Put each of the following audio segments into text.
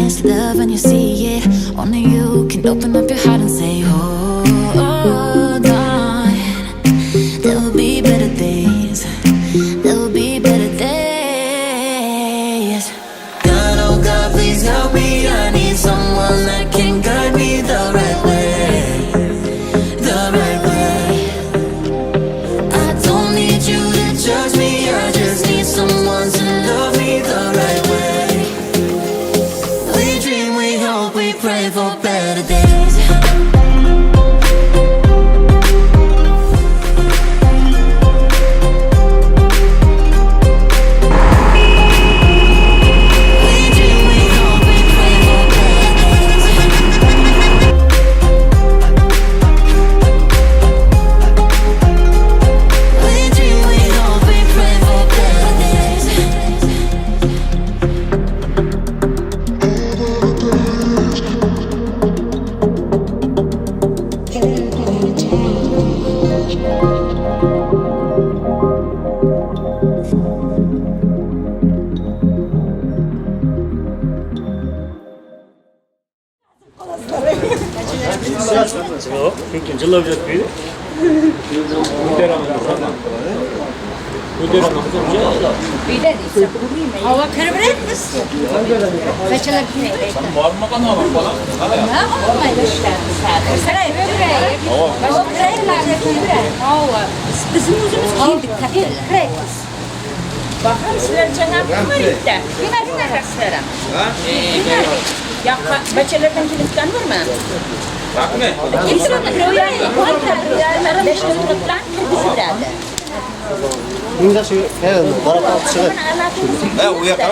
It's love when you see it. Only you can open up your heart and say, hold on. There will be better days. There will be better days. God, oh God, please help me. I need someone that can guide me the right way. The right way. I don't need you to Judge me, I just need someone to love me the right way. We dream, we hope, we pray for better days. We dream, we hope, we pray for better days. We dream, we hope, we pray for better days. Kim жылап жатпайбы? Hava kirib Bachalar. Nima olmaydi? Bizim o'zimiz keldik kattalar. Bakın sizler cenab var. Sizler ham. Yoqqa bachalardan kelibgan bormi? Keltiradi, kirgiziladi. Ha, u yoqqa.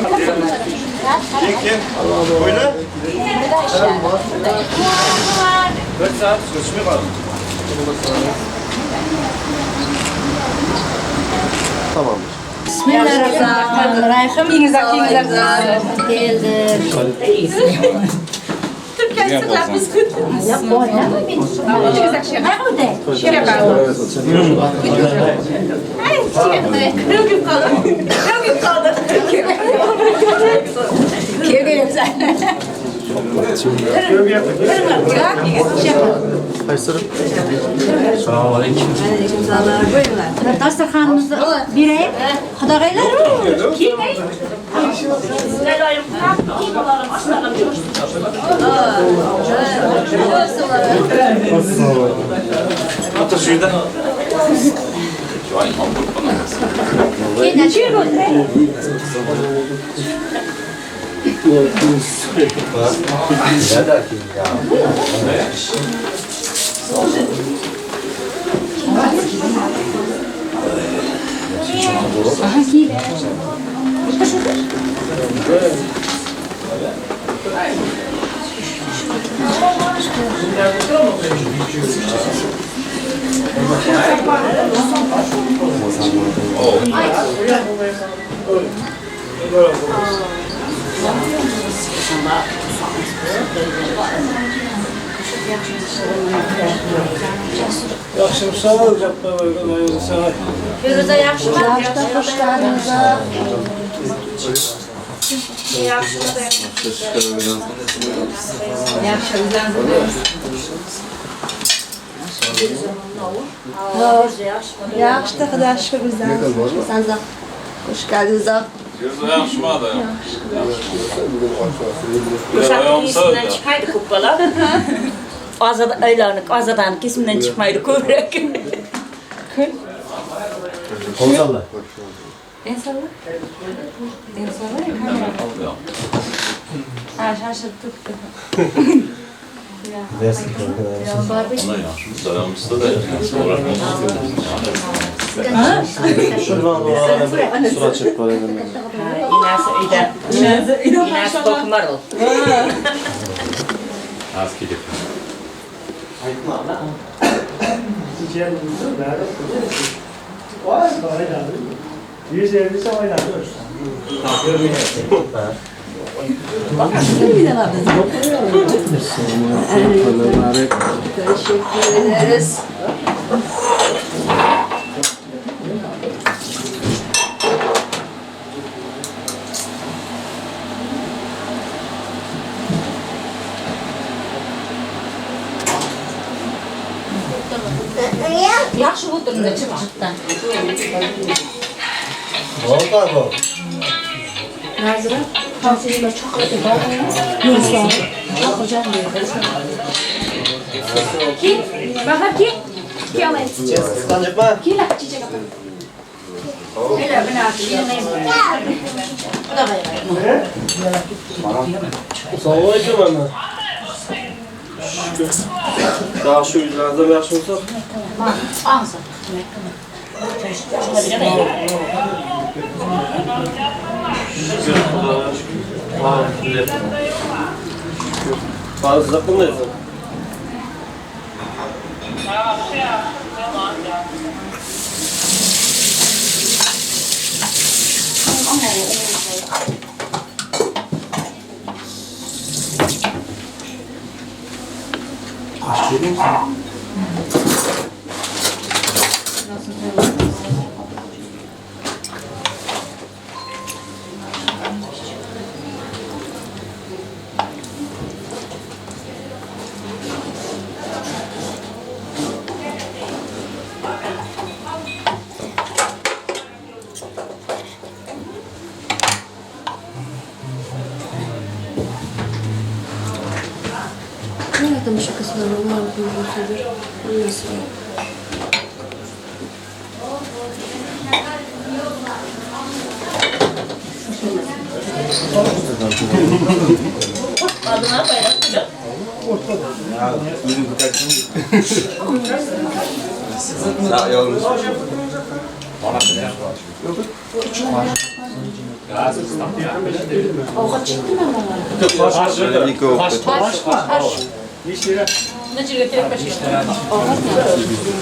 Kim? O'yla. Bir soat ko'chmay qoldi. Tamamdır. Bismillahirrahmanirrahim. Keldi. Dasturxonimizni beraylik. Qudag'aylar. Otur şurada. Keyin Firuza yaxshimi? Hoş geldiniz. Yaxşı da Xudoga shukr bizdan. Sen Hoş geldiniz. Firuza yaxshimi da? Uşaqning esimdan chiqmaydi ko'p bola. Ozoda aylanib, Ozodaniki esimdan chiqmaydi ko'proq. Kol salla. El salla. El salla kamera. Ha, shashib turibdi. Ona yaxshimi? Dayanmışsa da Surat çek koyalım. Inasi uyda. Inasi to'qmar ol. Az kelib. Teşekkür ederiz. Yaxshi o'tirdi chirchiqdan. Bor. Nazira, hozirlar chaqirdi, bormi? Chaqirgan deydi. Ki, Bahar ki. Ki olay. Qisqanchikmi? Ki la chichak apa. Bela binasi yig'layman. Assalomu alaykum ana. Şükür. Yaxshi uylaringiz ham yaxshi bo'lsa. Og'zi. Şükür, Xudoga şükür. Şükür. Siz qandaysiz? Там еще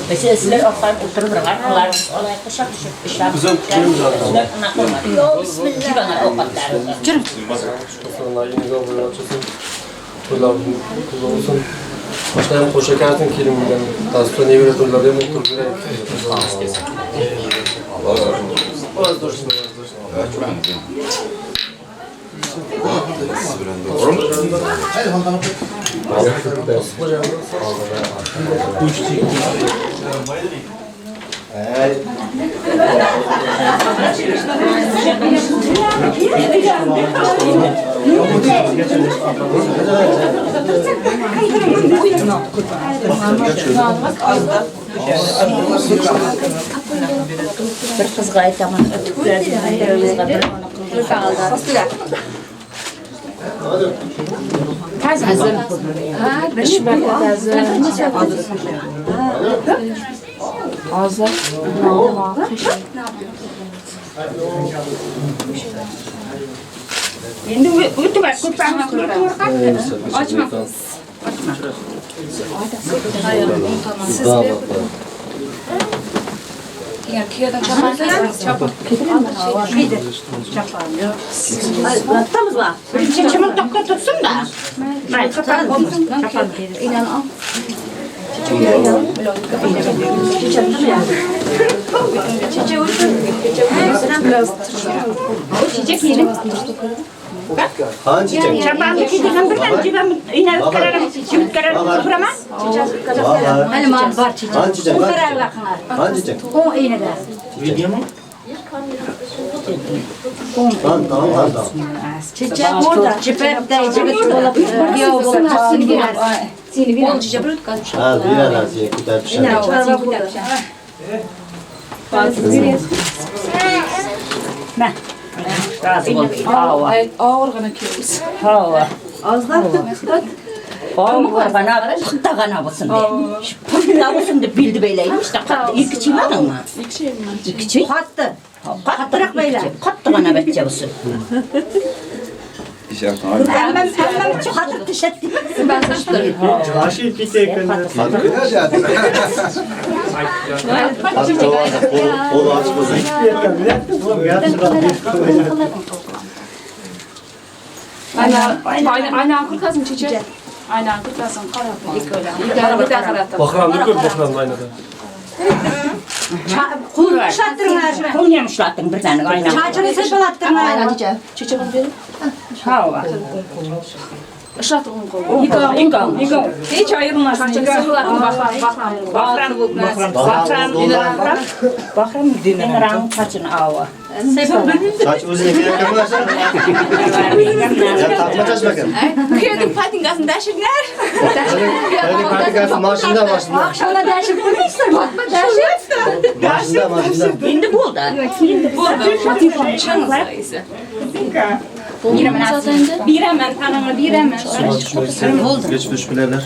Mesela sizler okuyup oturup bırakar, olay kuşak düşüp işler. Bizim Sizler ana koymadı. Bismillah. Ovqatlar. Yürü. To'ylar kutlu olsun. Boshqa ham qo'sha ekansin kelin bilan. Dastur nevara to'ylarda ham o'tirib beraylik. Oz dursun, oz dursun. Bir qizga aytaman, o'tib bir Endi o'tib ko'pamiz ochma. Ochma. Hiç ayırmasın. Bahram dinaran saçını ava. Saç o'zini kerak emas. Ya tatma saç bakın. Kuyovning patinkasini dashinglar. Kuyovning patinkasi mashinada, mashinada. Oqshomda dashib qo'ymaysizlar, botma dashib. Mashinada, mashinada. Endi bo'ldi. Endi bo'ldi. Beraman, tanamni beraman. Bo'ldi. Geçip düşmelerler.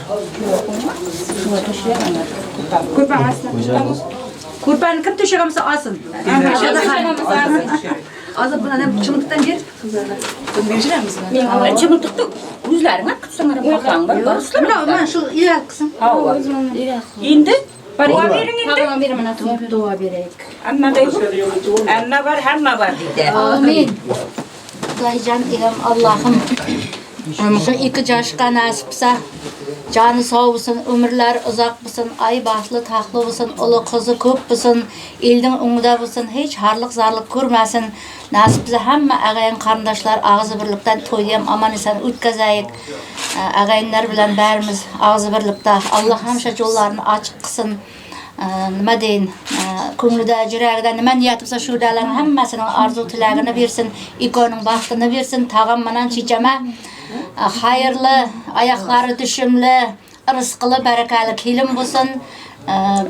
Ko'rpani kim to'shagan bo'lsa olsin. Hozir buni ham chimiltiqdan ber. Beramizmi? Chimiltiqni o'zlaring ham qilsanglar ham xohlanglar. Mana mana shu irak qilsin. Endi duo bering endi. Tamam beraman, duo beraylik. Hamma bor, hamma bor deydi. Amin. Xudoyjon egam Allohim şu iki yaşqa nasip bo'lsa, joni sog' bo'lsin, umrlari uzoq bo'lsin, ay baxtli, taxtli bo'lsin, uli qizi ko'p bo'lsin, elning o'ngida bo'lsin, hech harliq-zarliq ko'rmasin. Nasib bo'lsa hamma ag'ayin qarindoshlar og'zi birlikdan to'yni ham omon eson o'tkazaylik. Ag'ayinlar bilan barimiz og'zi birlikda. Alloh hamisha yo'llarini ochiq qilsin. Nima deyin, ko'nglida, yuragida nima niyat bo'lsa shularning hammasining orzu tilagini bersin, ikoning baxtini bersin. Tag'am bilan chechama xayrli, oyoqlari tushumli, rizqli, barakali kelin bo'lsin.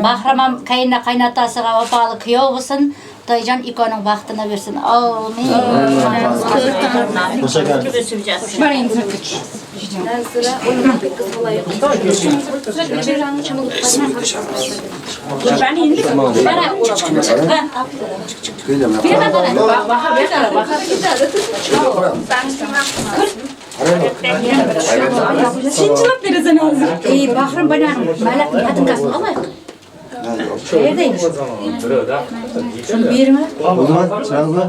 Bahram ham qayna qaynotasiga vafoli kuyov bo'lsin. Xudoyjon ikoning baxtini bersin. Amin. Sinchilab berasan hozir. Ey, Bahrim bilan malakning patinkasini olaylik. Qayerdaymiz? Shuni berma. Bo'ldimi? Chiqamizmi?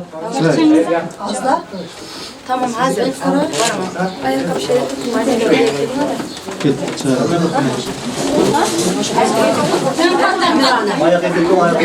Azla. Tamam, hazır. Ayakkabı şey Ket, Ayak edildi, ayak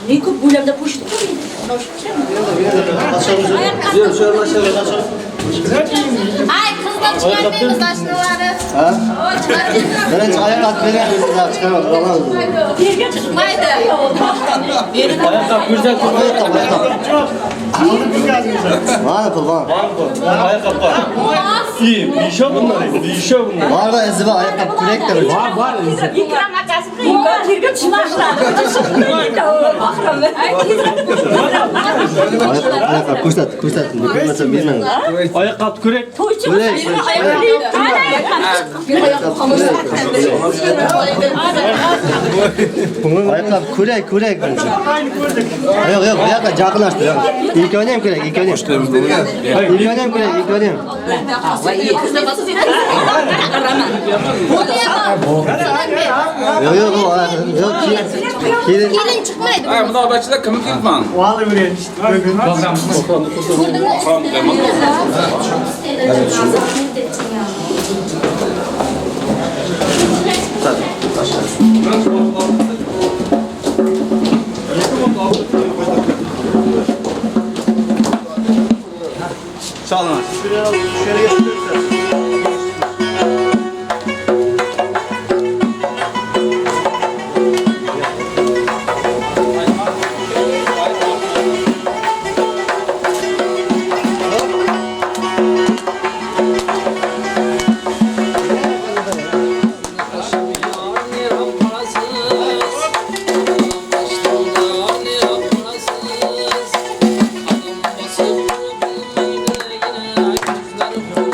Ne ko'p bo'lamda po'shit Ay kızdan çıkartmayınız aşnaları. Ha? Birinchi oyoq atib beryapmiz, chiqarib olamiz. Chiqmaydi. Ayakkabı güzel. Ayakkabı, ayakkabı. Var pul var. Ayakkabı var. İyi, bir işe bunlar, bir işe bunlar. Var da izi var, ayakkabı kürek de var. Var, var izi. Ikram akasi terga tushmashladi. Ayakkabı ko'rsat, ko'rsat. Ko'rmasa bermang. Ayakkabı kürek. Kürek, ayakkabı kürek, kürek birinchi. Yo'q, yo'q, bu yoqqa yaqinlashtir. Ikkovini ham kürek, ikkovini ham. Ikkovini ham kürek, ikkovini ham. Yo'q, yo'q, yo'q, kelin. Kelin chiqmaydi. Ay, bunday bachlar kim kelgan? Çalın. Şöyle getirsin. Adım basıp bilmeydi yine.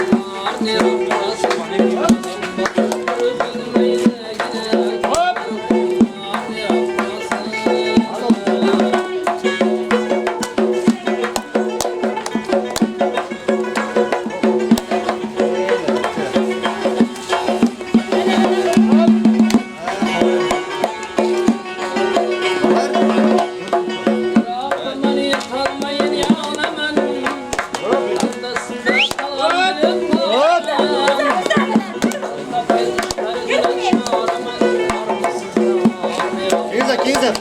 Keyinza, keyinza.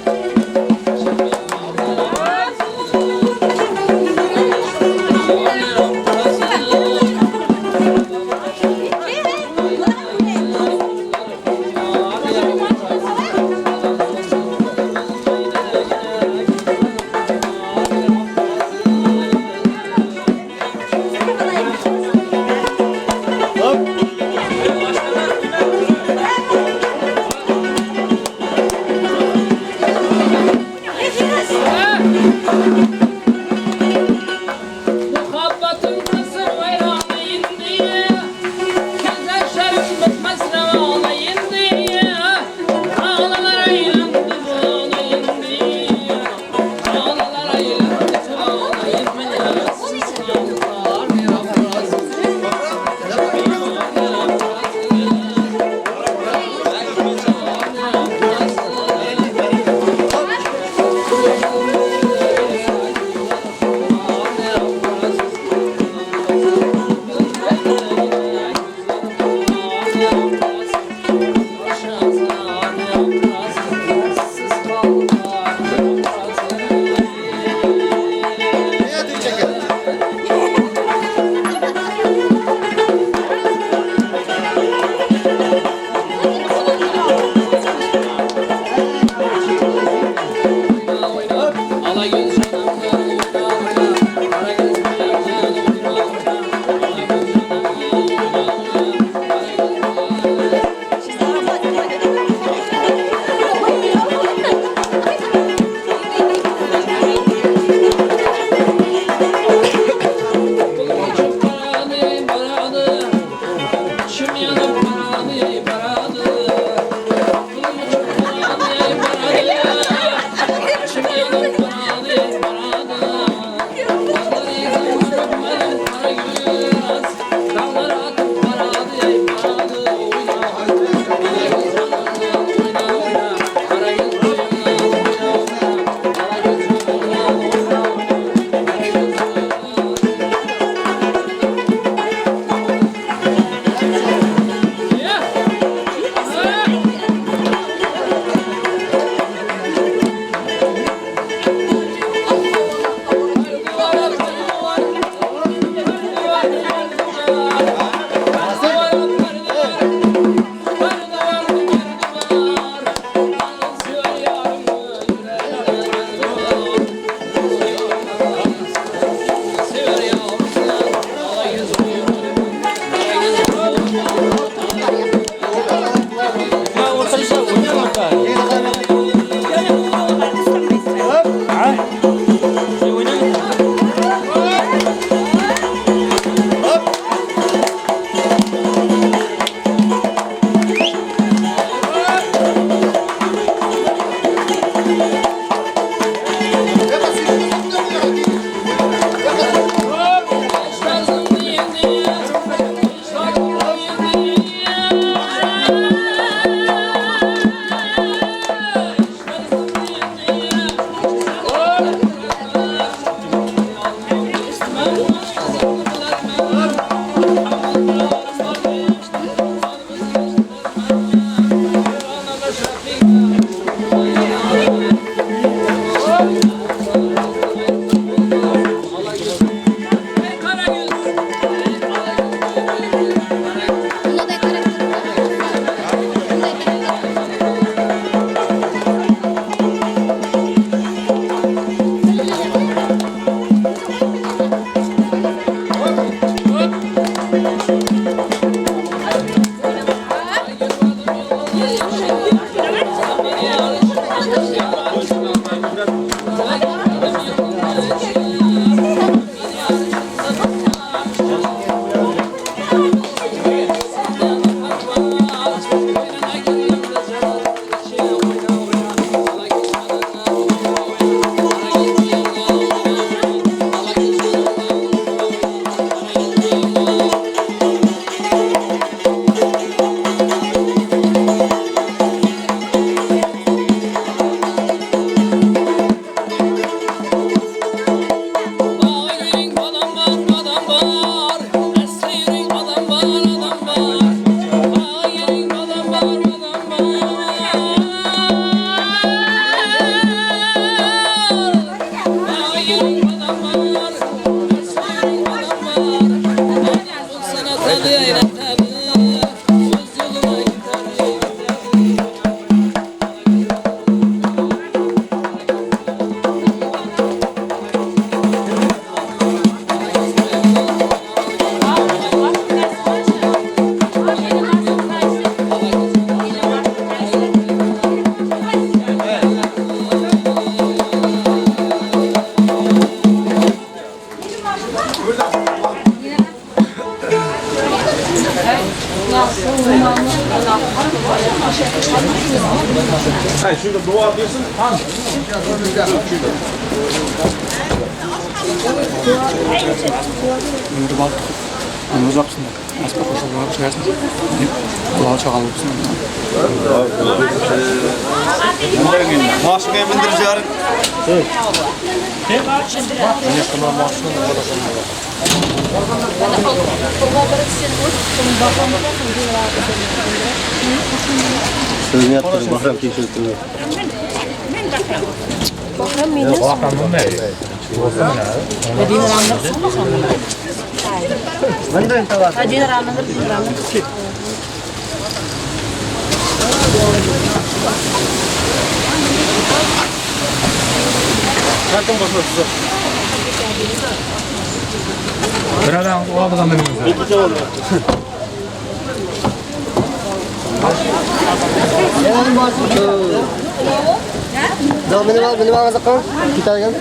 Hop. Өмүрү бактуу, өмүрү узак болсун, аспа кошулуп чыгарсын. Кулагы чагал болсун. Maşinaya bindirip yarın. Sözünü yaptırın, Bahram tekshirib. Mindiring tavasini. Bir adam oldidan minamiz. Minib ol, minib ol qiziqqan. Ketadigan.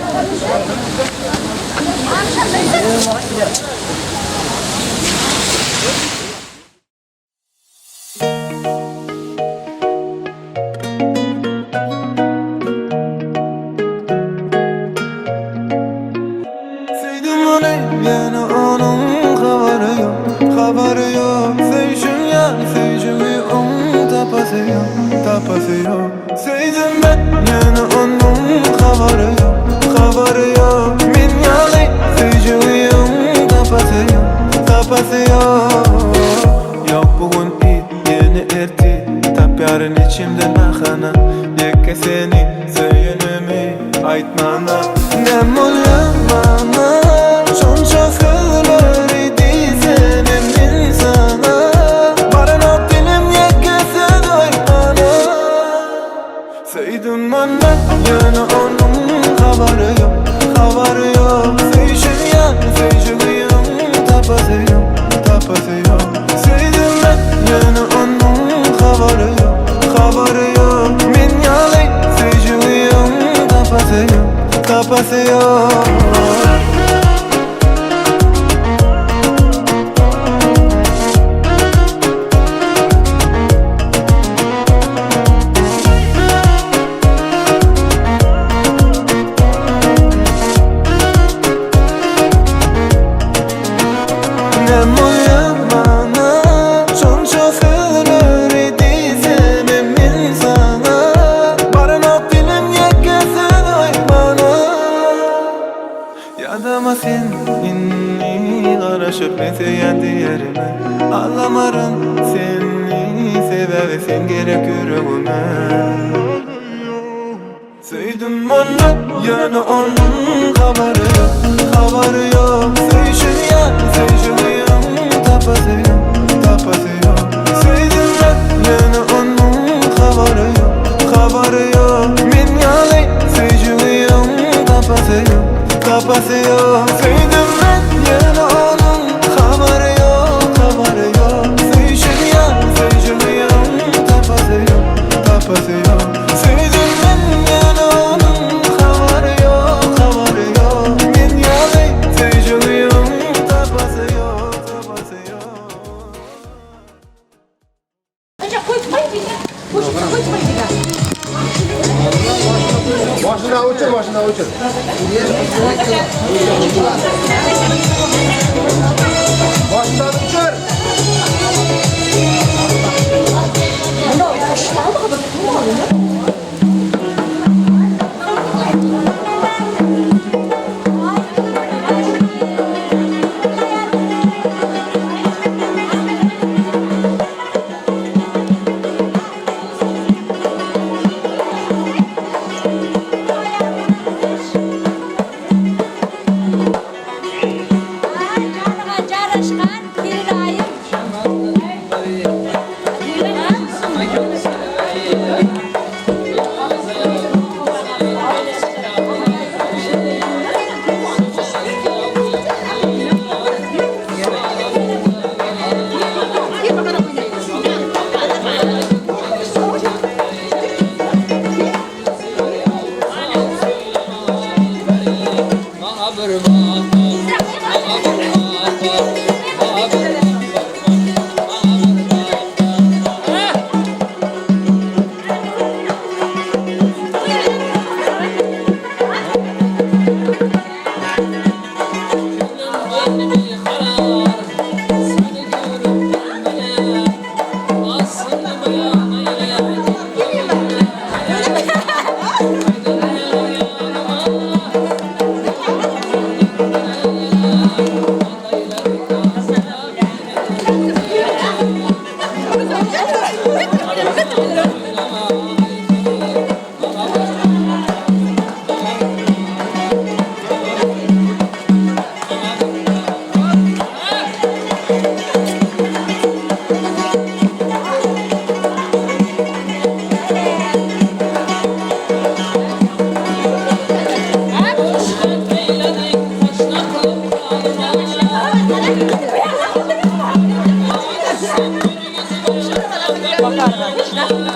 Sevdim onu, yani onun haberi yok, haberi yok. Sevişim yani sevişimi onun tapası yok, tapası yok. Sevdim ben yani onun haberi yok, haberi yok. Men yani sevişimi onun tapası yok, tapası yok. Yok bugün it, yeni erti, tap yarın içimden bahana. Yeke seni söyünümü aytmana. Ne oluyor bana? Şonca sözleri dizenim insana. Barınok dilim yekese doymana. Sevdim onu, yani onun haberi yok, haberi yok. Sevişim yani sevişim tapası yok, tapası yok. Sevdim ben, yani onun haberi yok, haberi yok. Men yani sevişim tapası yok, tapası yok. Ne oluyor bana? Şonca sözleri dizenim insana. Barınok dilim yekese doymana. Yadıma sen inni qarashib men sevgan yerime. Ağlamarım seni sebebi sen gerek yüreğime. Sevdim onu, yani onun haberi yok, haberi yok. Sevişim yani sevişim tapası yok, tapası yok. Sevdim ben, yani onun haberi yok, haberi yok. Men yani sevişim tapası yok, tapası yok. Sevdim ben, yani onun haberi yok, haberi yok. Sevişim yani sevişim tapası yok, tapası yok. Sevdim ben, yani onun haberi yok, haberi yok. Men yani sevişim tapası yok, tapası yok. Mashina o'chir, mashina o'chir. Mashina o'chir. Canıma jarashgan kelin ayım. Hop.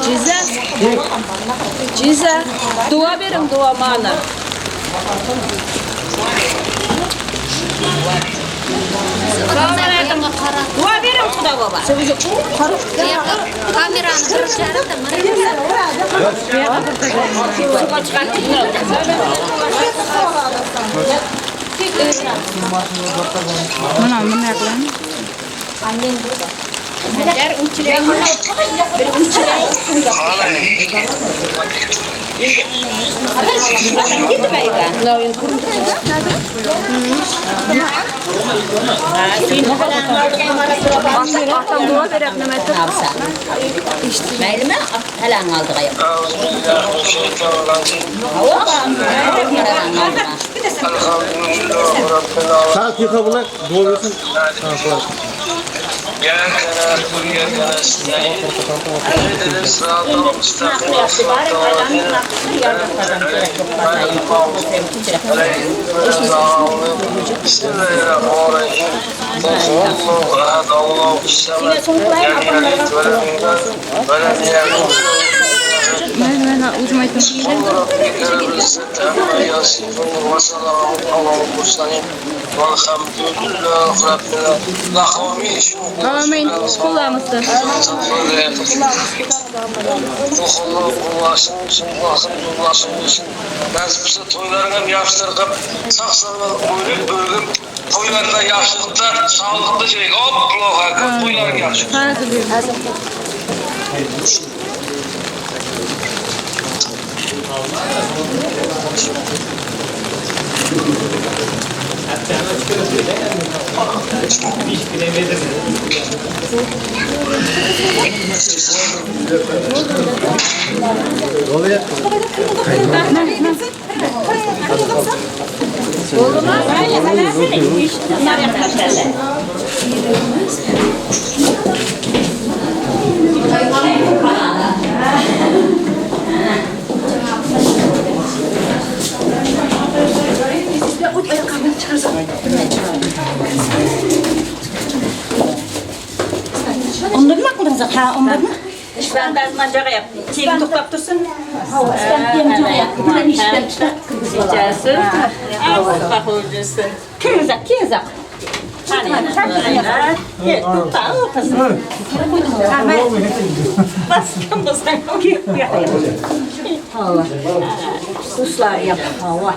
Cize. Cize. Dua verin dua mana. Dua verin Xuda baba. Kameranı kırışlarım da Mana bunday qilamiz. Atam dua berib nima aytdi? Maylimi? Halang oldiga. Saat yıka bunlar. Dua versin. Men o'zim aytdim. Amin. Kulağımızda. Toylarda yaxşılıqda, sağlıqda şey, hop, toyların yaxşı. Onda nima qildingiz? Ha, onda nima? Ishbandazman jag'ayapti. Keyin to'xtab tursin. Kirgizak, kirgizak. Baskan baskan. Uslar yap. Allah.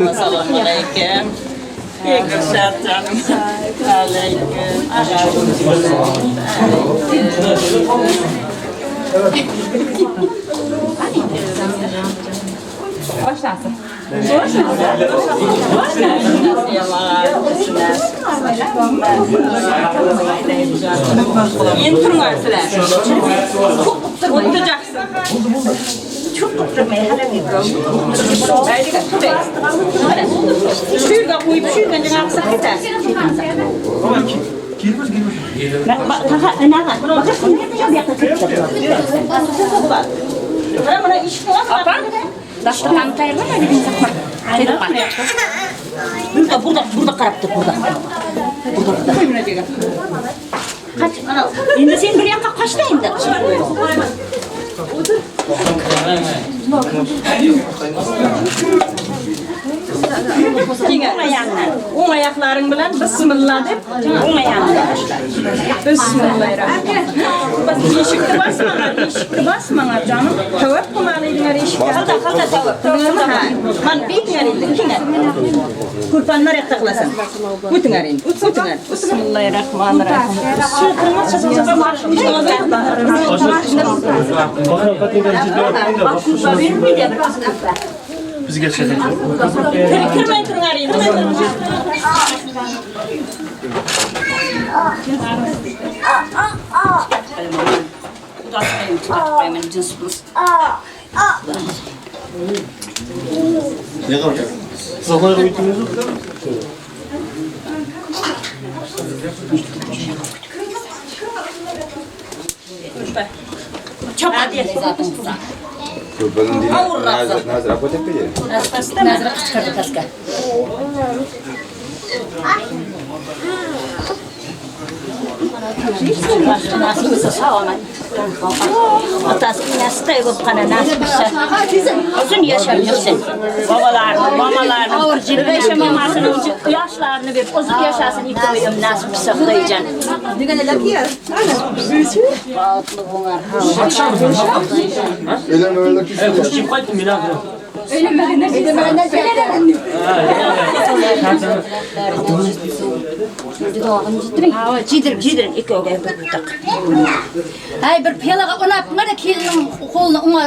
Assalomu alaykum. Gülşah canım. Aleyküm. Başlansın. Endi turinglar sizlar. O'tirajaksın. Çok qilib Shu yerga qo'yib, shu yerdan jang'aqsa ketadi. Dasturxonni tayyorlamadingiz. Burada, burada, burada qarab tur, burada. Burada, burada. Qaç, ana, endi sen bir yoqqa qochma endi. O'ng oyoqlaring bilan bismillah deb o'ng oyog'ini tashla. Bismillahirrahmanirrahim. Bas eshikni bosmanglar, eshikni bosmanglar jonim. Tavab qilmaliginglar eshikni. Xalta, xalta tavab. Man betinglar endi, kinglar. Ko'rpani nariyoqda qilasan. O'tinglar endi, o'tinglar. Bismillahirrahmanirrahim. Bizga chiqadi. Kirmay turinglar endi. Nasip bo'lsa sog'-omon. Otasi enasiday bo'lib qana nasib qilsa. Uzun yashab yursin. Bobolarni, momolarni, besha mamasini yoshlarini berib uzun yashasin ikkovi ham nasib qilsa Xudoyjon. Jiydiring ikkoviga bir butoq. Ay bir piyolaga unab mana kelinning qo'lini unga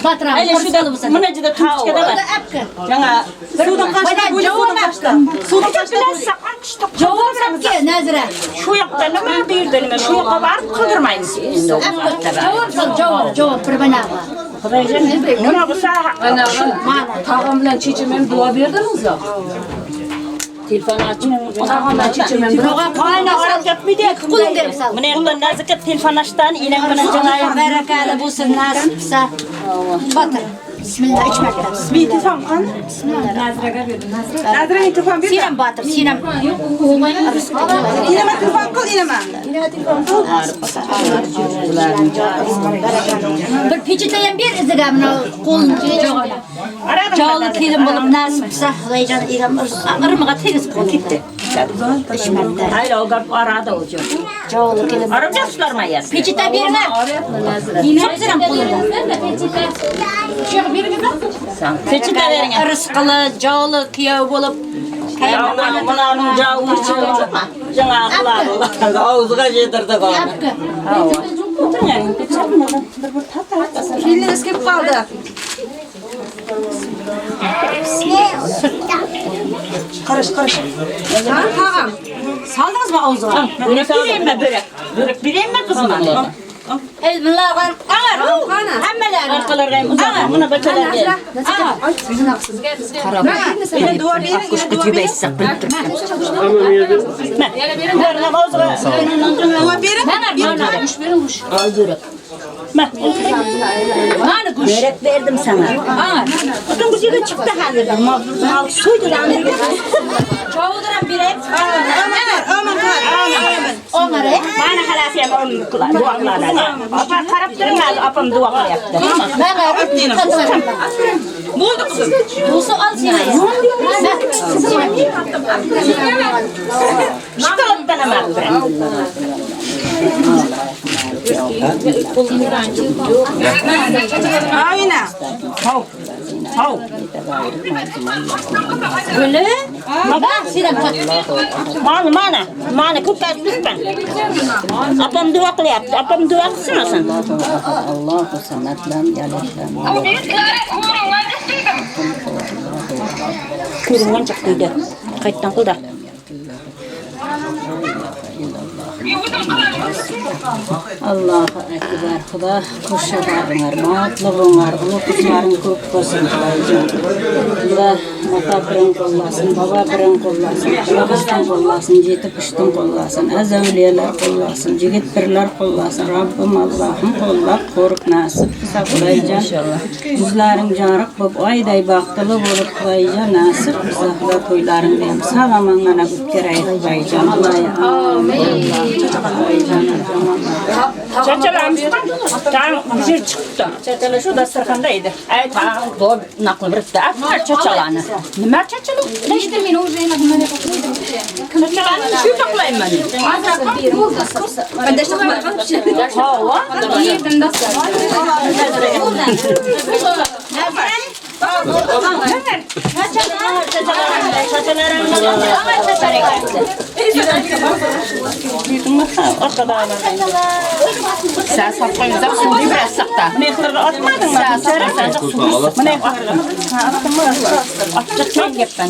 batiramiz. Ayla shu mana juda tumchikada bor. Жаңа Suvdan qochdi. Suvdan qochdi. Javob sapga Nazira. Shu yoqda nima, bu yerda nima, shu yoqqa borib qildirmaymiz endi. Javob sol, javob, javob bir banaga. Xudoyjon, nima bo'lsa Tog'am bilan chechim ham duo berdingiz. Telefon açıp Tog'am bilan chechim ham Bunaqa Qayna orab yotmaydi. Qo'ling berib sal. Mana yoqdan Nazika telefon ochdan enam bilan jangayib Barakali bo'lsin nasib qilsa. Botir. Bismillah uch marta. Bir telefon qani? Bismillah. Naziraga berdim. Naziraga telefon ber. Sen ham botir, sen ham. Inama telefon qil, inama. Bir pechita ham ber iziga mana qo'lini javob. Joli kelin bo'lib nasib qilsa, Xudoyjon egam irmiga tegiz qo'l ketdi. Uch marta. Hayla o'g'ib arada o'zi. Joli kelin. Arab jaslarma yas. Pechita berma. Sen ham qo'lini. Pechita bering. Rizqli, joli kuyov bo'lib Bularning jovi жаңа qiladi. Og'ziga yedirdi bor. Kelinimiz kelib qoldi. Qarash, qarash. Ha, tog'am. Soldingizmi og'ziga? Beraymi börek? Börek beraymi qizim? Ey bunlar angar, hammalari. Orqalarga ham uzatma, buni bachalarga. Meni duo bering, ina duo bering. Duo bering. Mana go'sht. Börek berdim sana. Bütün güzeli çıktı hazır. Mal soyduran. Çoğuduran bir hep. Ömer, Ömer, Ömer. O'ng'ar, Bana halası ham o'm qiladi, dua qiladi. Opa qarab turing hozir, opam dua qilyapti. Mana Bo'ldi qizim. Bo'lsa ol sen. Shokoladdan ham olib Ayna. Hov. Hov. Guli? Baba, sen ham Mana, mana. Mana ko'ppas turibman. Opam dua qilyapti. Opam dua qilsin olsin. Allohu samad lam yalid lam yulad. Ko'ringan chiqdi. Qaytdan qildi. Allohu akbar. Xudo qo'sha bag'inglar, motlig'inglar, ulug' qizlaring ko'p bo'lsin Xudojon. Xudo ota birin qo'llasin, bobo birin qo'llasin, qulog'izdan qo'llasin, jeti pushtin qo'llasin, azavliyalar qo'llasin, jigit birlar qo'llasin. Robbim Allohim qo'llab qo'rib nasib qilsa Xudojon. Yuzlaring joriq bo'lib, oyday baxtli bo'lib Xudojon nasib qilsa Xudo to'ylaringni ham sog'-omon mana o'tkaraylik Xudojon. Amin. Chachalarimiz tang bir chiqdi. Chachalar shu dasturxonda edi. Ay tang deb naql biribdi. Chachalarni. Nima chachalar? Nechta men o'zi nima qo'ydim. Chachalarni shu to'qlayman. Hova. Yedim dastur. Sen sapqaymiz, suvni biraz saqta. Mehlarga otmadingmi? Mana gapdan.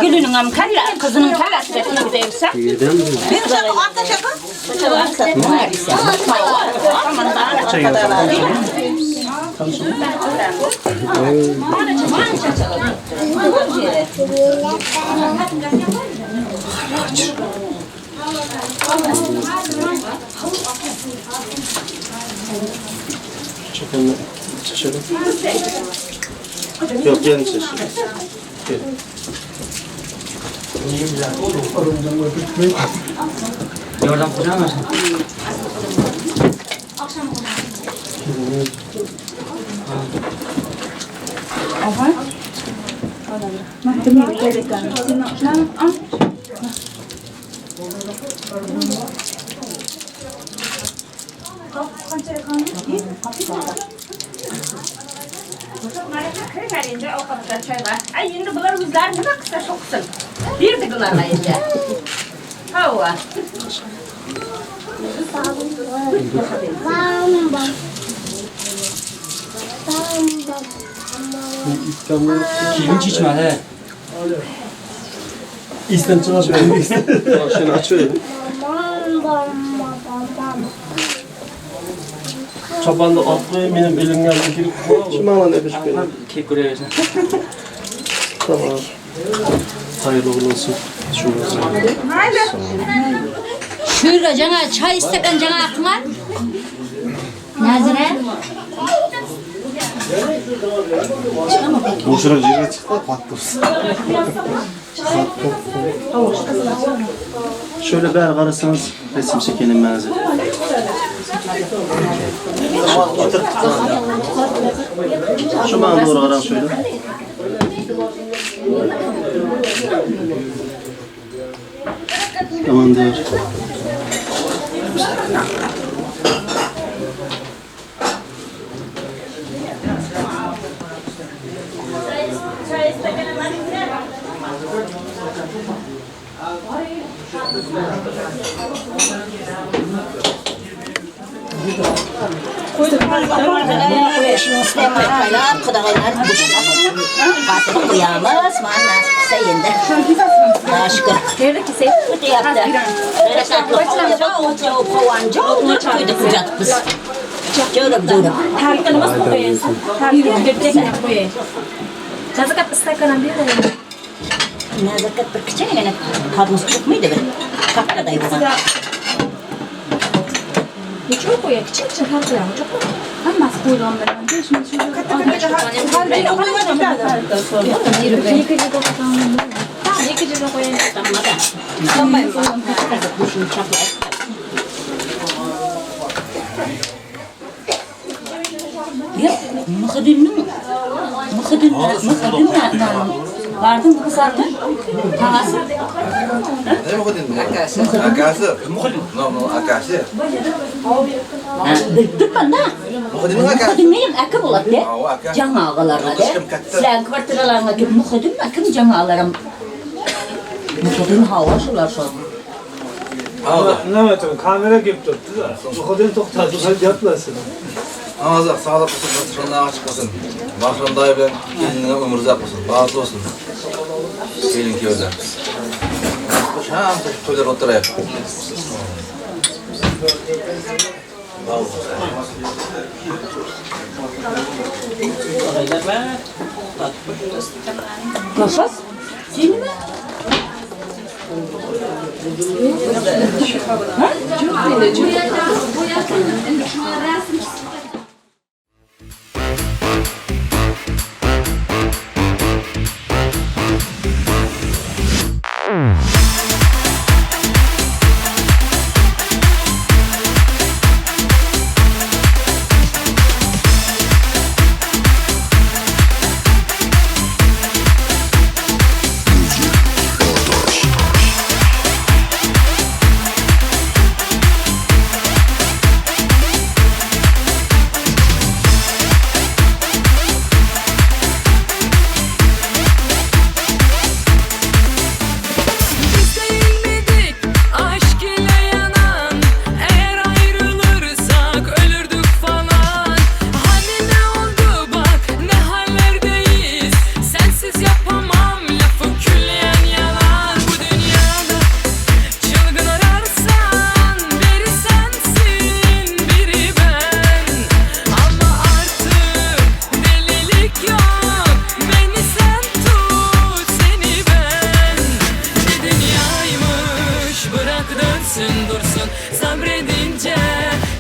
Gülünün ham kalla, qizining kallasiga tegsa. Çekelim. Şaşırdım. Yok gelin şaşırdım. Gelin. Yordam qilamiz. Kiringlar endi ovqatga, choyga. Ay, endi bular o'zlari nima qilsa shu qilsin. Berdik ularga endi. Havva. Kelin chechmadi. İsten çıkar. Şunu açıyorum. Çapanda atlayın benim elimden girip Şu mağlanı öpüşüp verin. Kek ko'raversin. Tamam. Hayırlı uğurlu olsun. Şu olsun. Şurada cana çay isteken cana aklına. Nazire. Boşuna yerine çıktı patlarsın. Şöyle bir qarasanız resim çekelim menzil. Şu bana doğru qaran şöyle. Tamamdır. Nazokat bir kichkinagina tormoz chiqmaydi bir. Kattaday bo'lgan. Necha qo'ya? Kichik-kichik har qo'yamiz, yo'qmi? Hammasi qo'yilgan bilan. Vardın mı zaten? Ağası. Ne Muhiddin? Akası. Muhiddin. No, no, akası. Bilip turman da. Muhiddinning akası. Muhiddinning aka bo'ladi. Jamoa ağalarga. Sizlar kvartiralarga kelib Muhiddin kim jamoalarim? Muhiddin hava shular shu. Anlamadım. Kamera gibi tuttu da. Muhiddin to'xtadi, gaplasın. Ağzı sağlık olsun, başından açık olsun. Bahram dayı bilen kendine ömür uzak olsun, bazı olsun. Gelin ki öyle. Ham to'ylar o'tiraylik. Nafas? Seni mi? Ha?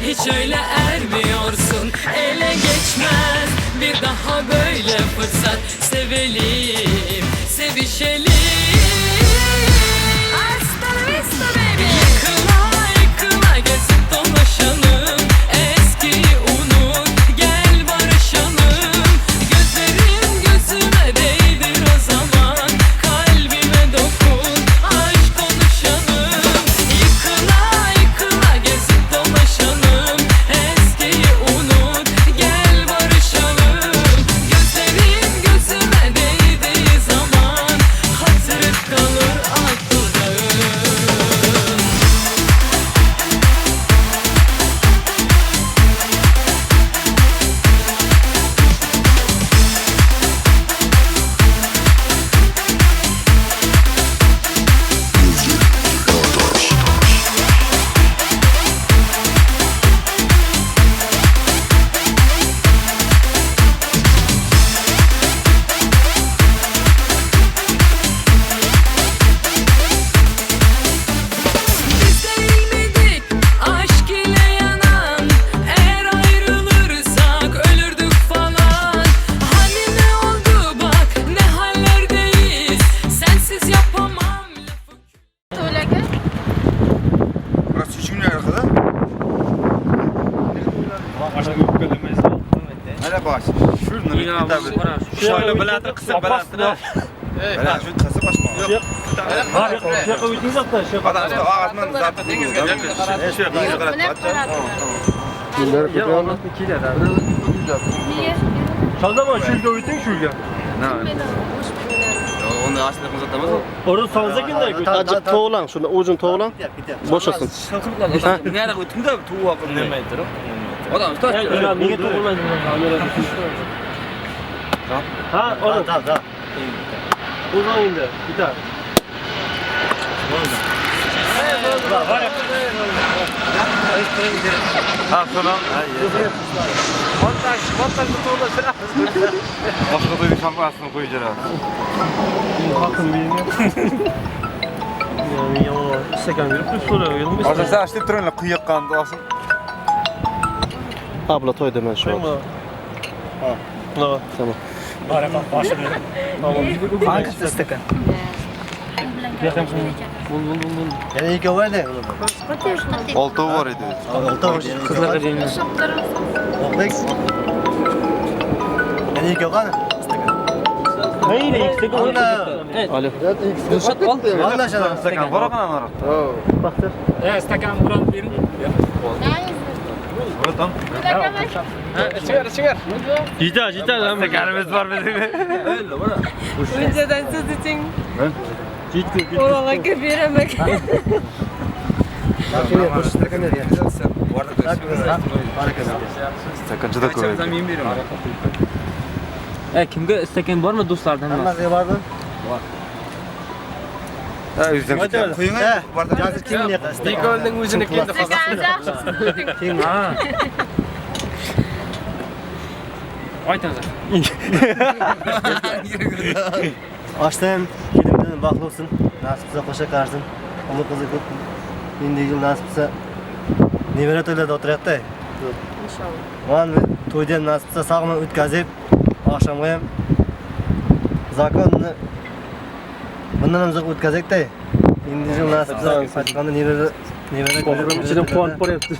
Hiç öyle ermiyorsun, ele geçmez bir daha böyle fırsat. Sevelim, sevişelim. Hasta la vista baby. Yıkıla Mana bosh. Shuni Şöyle bilatır qisib bilatır. Mana shu qisib boshma. Yo'q. Shu yoqqa o'tingiz atda, shu yoqqa. Odamlar og'azman dengizga Sazamon shu yerga o'ting, shu yerga. Unda aslida qizatamiz. Orada salsa kinday. Ajib to'g'lang, shuni o'zini to'g'lang. Bo'shasin. Nariga o'tingda tuvoq Nima aytirib? Odam Nega to'g'irlaydi? Ha, orada. Da. O'zing endi, bitar. Ha, tamam. Montaj to'g'irlashadi. Boshqa to'yning shampasini qo'yib beradi. Xalqim menga. Yo, istakan berib qo'yib so'rayapman. Hozir sen ishlab turinglar, quyoqqanni olsin. Abla to'yda men shu. Ha. Tamam. Baraka boshini. Tamam. Hangi istakan? Bul. Yana ikkovi bor edi. Oltovi bor edi. Oltov. Qizlarga deymiz. O'qdik. Yana ikkovi qani? Mayli, ikkita Alo. Dilshod ol. Anlaşalım. Stakan bor qana naryoqda. Baxtir. Stakan biron bering. Tam. Ichiver. Jita. Stakanimiz bor bizning. Önceden siz için Jitku. oralarga beraman. Stakan juda ko'p. Kimga istakan bormi do'stlardan? Hammasiga bormi? Ha, yuzdan quying. Hozir kim ne qildi? Nikolning o'ziniki endi hozir. Kim? Ha. Aytamiz. Ochdim, kelimdan baxtli bo'lsin, nasib qilsa qo'sha qarsin. Umr qizi ko'p. Endigi yil nasib qilsa nevara to'ylarda o'tiryapti. Inshaalloh. Man to'yda ham nasib qilsa sog'man o'tkazib, oqshomga ham zakonni bundan ham uzoq o'tkazakda. Endi yil nasib qilsa qaytganda nevara Ichidan quvonib boryapti.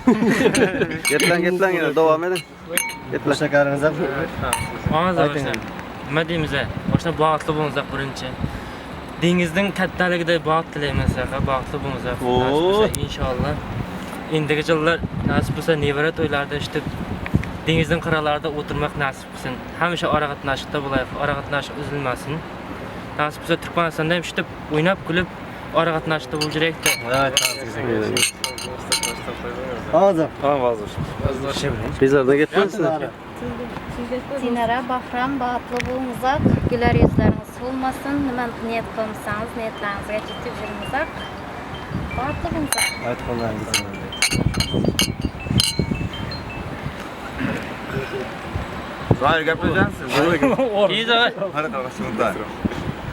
Ketlang, yana davom eding. Qo'sha qarimiz ham. Ovoz. Nima deymiz? Boshda baxtli bo'linglar birinchi. Dengizning kattaligida baxt tilaymiz, baxtli bo'linglar. Nasib bo'lsa inshaalloh. Endigi yillar nasib bo'lsa nevara to'ylarida ishitib dengizning qirralarida o'tirmoq nasib qilsin. Hamisha ora qatnashda bo'laylik, ora qatnash uzilmasin. Nasib bo'lsa Turkmanistonda ham ishitib o'ynab kulib ora qatnashda bo'lib yuraylik. Evet, Hozir. Hozir. Bizlardan ketmaysiz. Dinara, Bahram, baxtli bo'linglar, güler yüzleriniz solmasın, nima niyat qilsangiz, niyatlaringizga yetib yuringlar. Baxtli bo'linglar. Aytganlaringiz. Zoir gaplashasiz. Tez.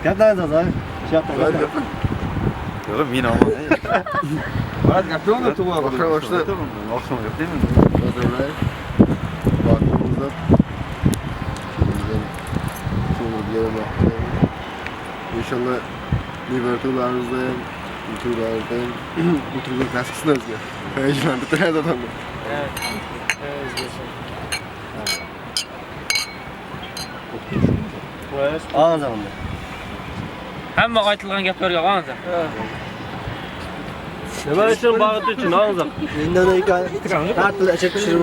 Gaplangiz Zoir. Shu yoqda. Yo'q, men olmadim. Murat gaplayapti, tug'ib. Oqshom gaplayman. İnşallah nevara to'ylarimizda ham, to'ylarda ham o'tirib nasib qilsin o'ziga. Hayajonlanib turadi odamlar. Ağzı bunda. Hamma aytilgan gaplarga og'zi. Nima uchun baxti uchun og'zi. Endi uni har til ichib pishirib.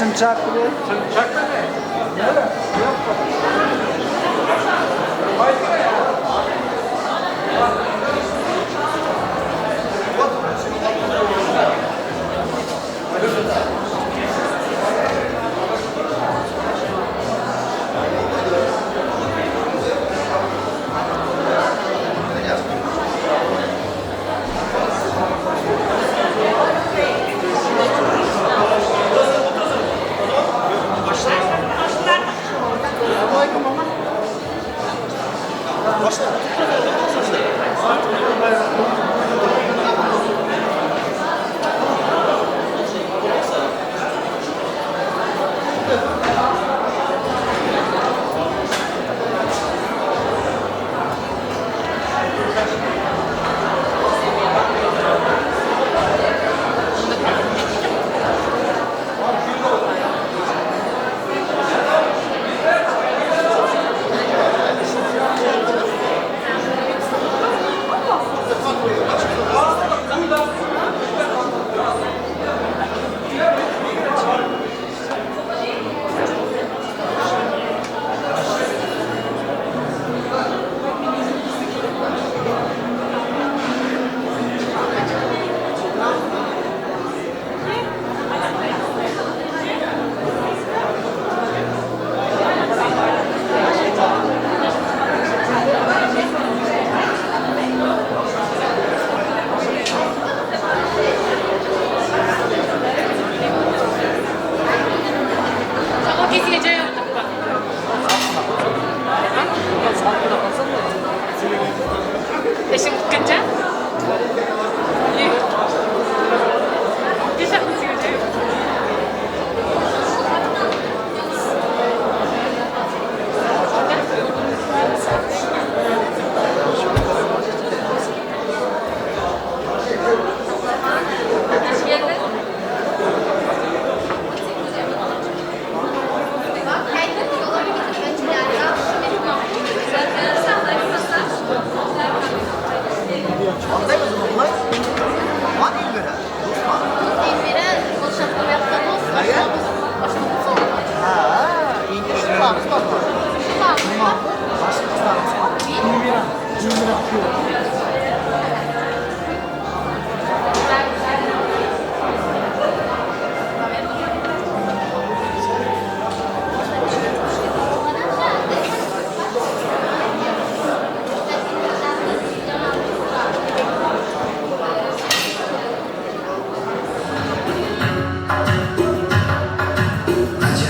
Chimchaq.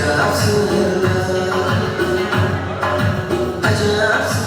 Ajabsın, ajabsın.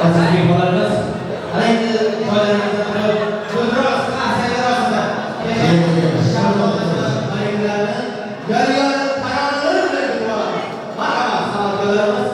Aziz mehmonlarimiz, ana endi to'ylarimizda turib, ko'proq qarsaklar ostida yor-yor taronalar bilan kutib olamiz. Marhamat, san'atkorlarimiz.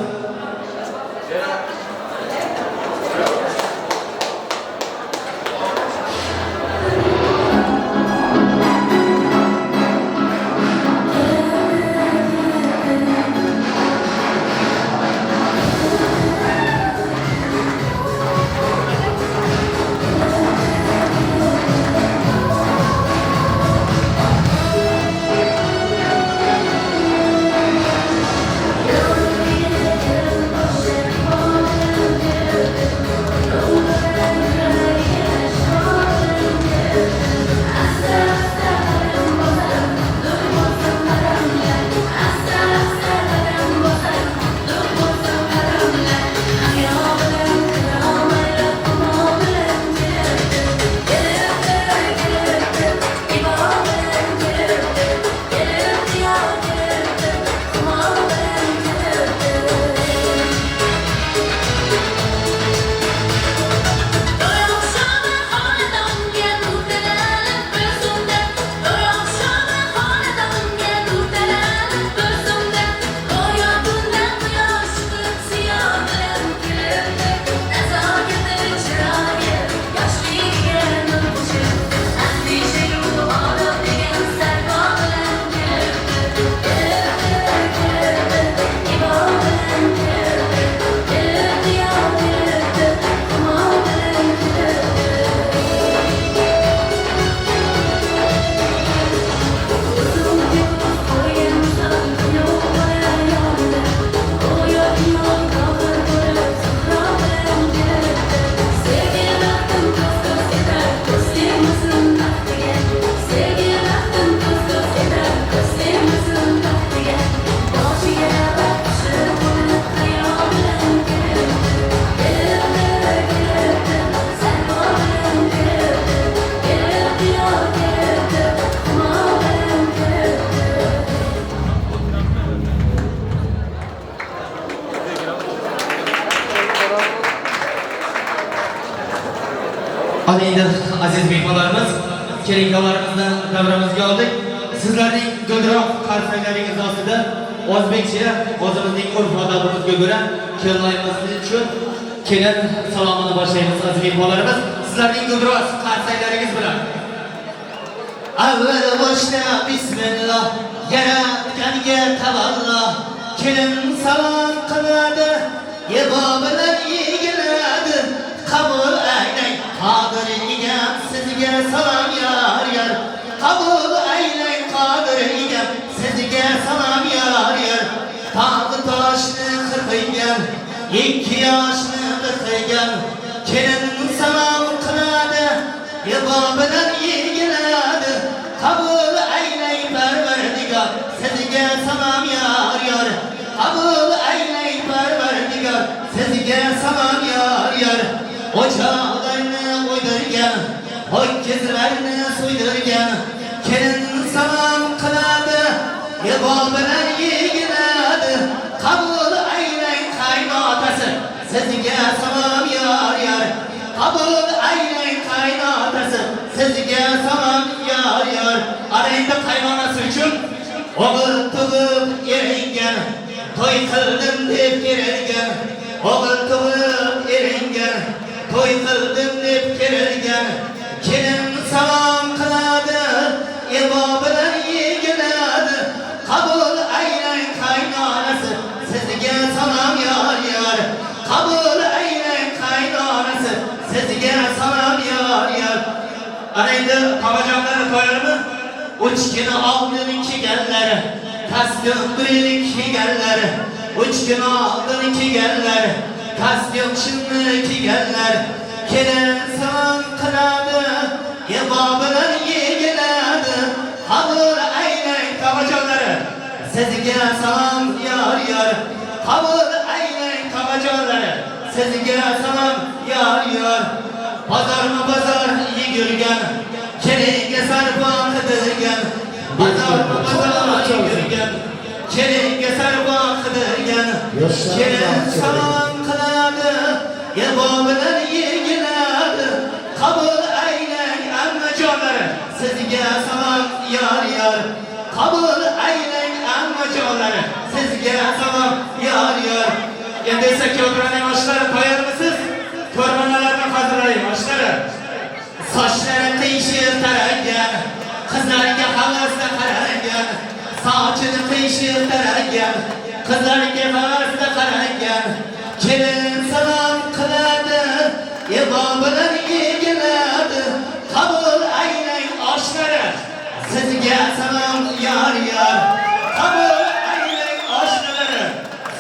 Hadi endi aziz mehmonlarimiz, kelinlarimizni davramizga oldik. Sizlarning guldiroq qarsaklaringiz ostida o'zbekcha o'zimizning urf-odatimizga ko'ra kelinlarimiz uchun kelin salomini boshlaymiz aziz mehmonlarimiz. Sizlarning guldiroq qarsaklaringiz bilan. Avval boshda bismillah, yaratganga tavallo, kelin salom qiladi, yebo bilan yegiladi, qabul aylang Qodir egam sizga salom yor yor, qabul aylang Qodir egam sizga salom yor yor. Tog'i toshni qirqiygan, ikki yoshni qirqiygan, kelin salom qiladi, yebo bilan yegiladi, qabul aylang Parvardigor sizga salom yor yor, qabul aylang Parvardigor sizga salom yor yor. O'choqlarni o'ydirgan, ho'kizlarni so'ydirgan, kelin salom qiladi, yebo bilan yegiladi, qabul aylang qaynotasi sizga salom yor yor, qabul aylang qaynotasi sizga salom yor yor. Ana endi qaynonasi uchun o'g'il tug'ib eringan, to'y qildim deb kerilgan, o'g'il tug'ib eringan, to'y qildim deb kerilgan, kelin salom qiladi, ebo bilan yegiladi, qabul aylang qaynonasi sizga salom yor yor, qabul aylang qaynonasi sizga salom yor yor. Ana endi tog'ajonlar to'ylarmi? 3 kun oldin kelganlar, kostyum birini kiyganlar, 3 kun oldin kelganlar, kostyum shimni kiyganlar, kelin salom qiladi, yebo bilan yegiladi, qabul aylang tog'ajonlari sizga salom yor yor, qabul aylang tog'ajonlari sizga salom yor yor. Bozorma bozor yugurgan, kelinga sarpo qidirgan, bozorma bozor yugurgan, kelinga sarpo qidirgan, kelin salom qiladi, Ebo bilan yegilar, qabul aylang ammajonlar, sizga salom yor yor. Qabul aylang ammajonlar, sizga salom yor yor. Endi esa kuyovturaning oshlari tayyormisiz? Ko'rmanalarni hazırlayın oshlari. Sochlari qiyshiq taragan, qizlarga havasla qaragan, sochini qiyshiq taragan, qizlarga havasla qaragan. Kelin salom qiladi, ebo bilan yegiladi, qabul aylang oshlari, sizga salom yor yor. Qabul aylang oshlari,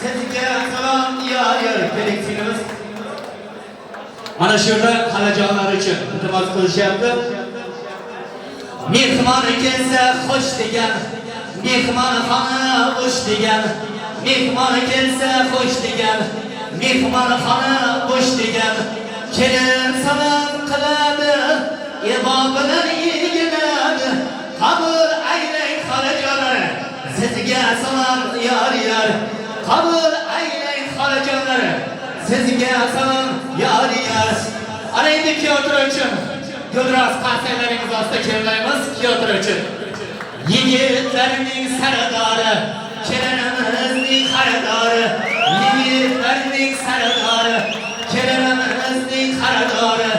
sizga salom yor yor. Keling singlimiz. Mana shu yerda xolajonlar uchun iltimos qilishyapti. Mehmon kelsa xush degan, mehmonxona bo'sh degan, mehmon kelsa xush degan, mehmonxona bo'sh degan. Kelin salom qiladi, ebo bilan yegiladi, qabul aylang xolajonlar, sizga salom yor yor. Qabul aylang xolajonlar, sizga salom yor yor. Ana endi kuyovtura uchun gulroz qarsaklaringiz ostida kelinlaymiz kuyovtura uchun. Yigitlarning sardori, kelinimizning xaridori, yigitlarning sardori, kelinimizning xaridori.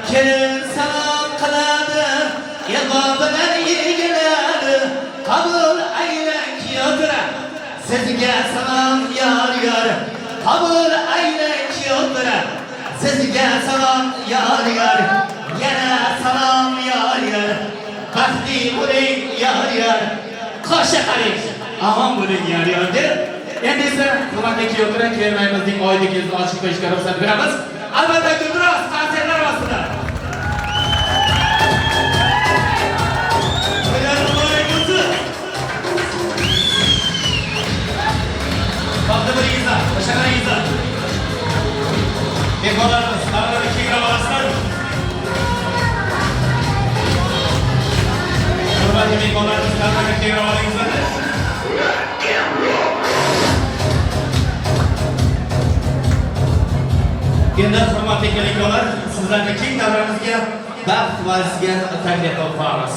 Kelin salom qiladi, ebo bilan yegiladi, qabul aylang kuyovtura, sizga salom yor yor. Qabul aylang kuyovtura, sizga salom yor yor. Yana salom yor yor. Baxtli bo'ling yor yor. Qo'sha qaring, omon bo'ling yor yor deb. Endi esa hurmatli kuyovtura kelinlarimizning oylik yuzini ochib qo'yishga ruxsat beramiz. Albatta gulroz qarsaklar ostida. To'ylar muborak bo'lsin. Baxtli bo'lingizlar, qo'sha qaringizlar. Mehmonlarimiz, davrani kengroq olasizlar. Hurmatli mehmonlarimiz, davrani kengroq olingizlar. Endi hurmatli kelinlar, sizlarni keng davramizga baxt valsiga taklif qilib qolamiz.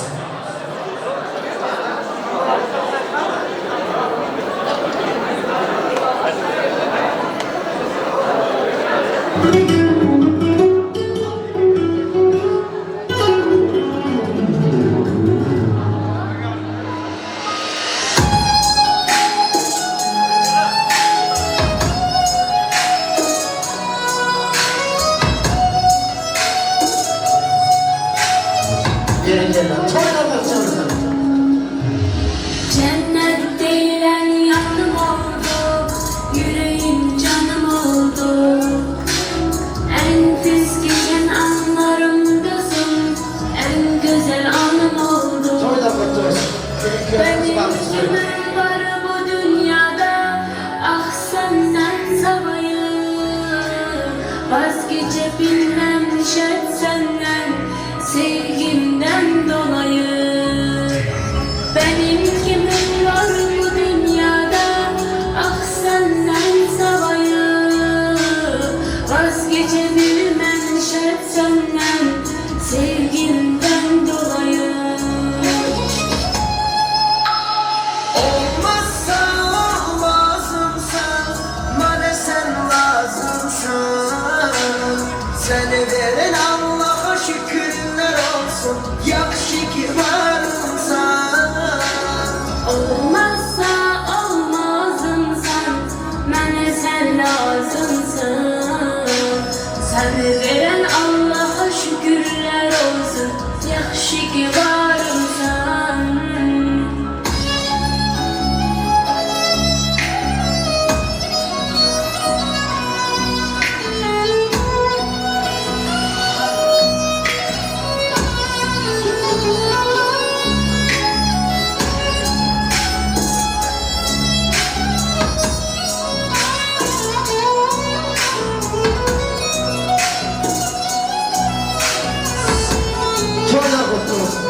Cennet delen yanım oldu, yüreğim canım oldu. En pis geçen anlarımdasın, en güzel anım oldu. Benim kimim var bu dünyada, ah senden savayı. Vazgeçebilmem şart senden, sevgimden dolayı. Benim kimim var bu dünyada, ah senden savayı. Vazgeçebilmem şart senden, sevgimden dolayı. Olmazsa olmazımsan, bana sen lazımsın. Seni veren Allah'a şükürler olsun, yaxşı ki varımsan. Olmazsa olmazımsan, bana sen lazımsın. Seni veren Allah'a şükürler olsun, yaxşı ki varımsan. Toylar kutlu olsun.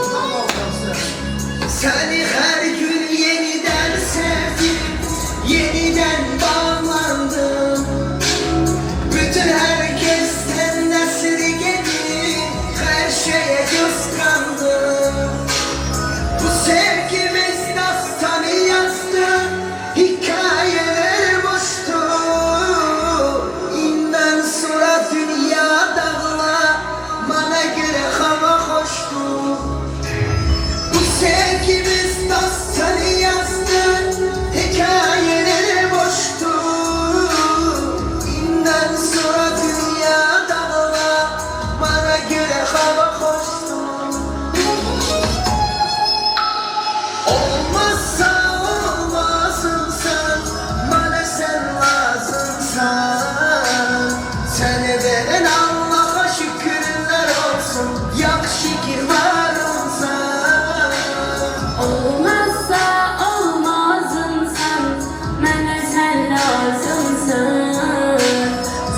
Seni veren Allah'a şükürler olsun. Yaxşı ki varımsan. Olmazsa olmazımsan, mənə sən lazımsan.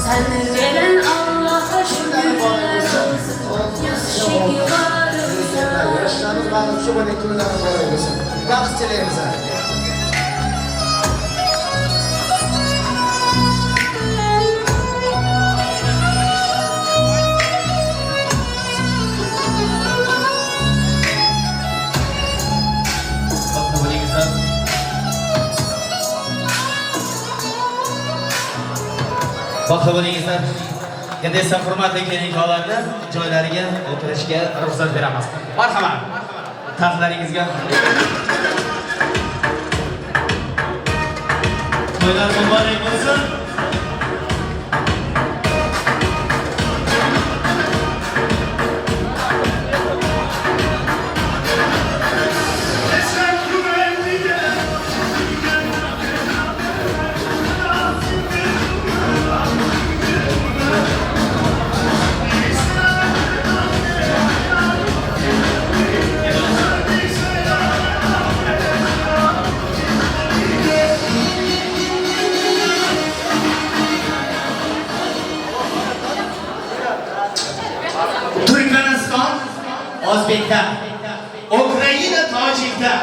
Səni verən Allaha şükürlər olsun, yaxşı ki varımsan. Yaşlarınız bağlı şu bana toylarınız kolay gelsin. Raqs tilaymiz. Baxtli bo'lingizlar. Baxtli bo'lingizlar. Endi esa hurmatli kelin-kuyovlarni joylariga o'tirishga ruxsat beramiz. Marhamat. Taxtlaringizga. To'ylar muborak bo'lsin. Turkmaniston O'zbekda, Ukraina Tojikda,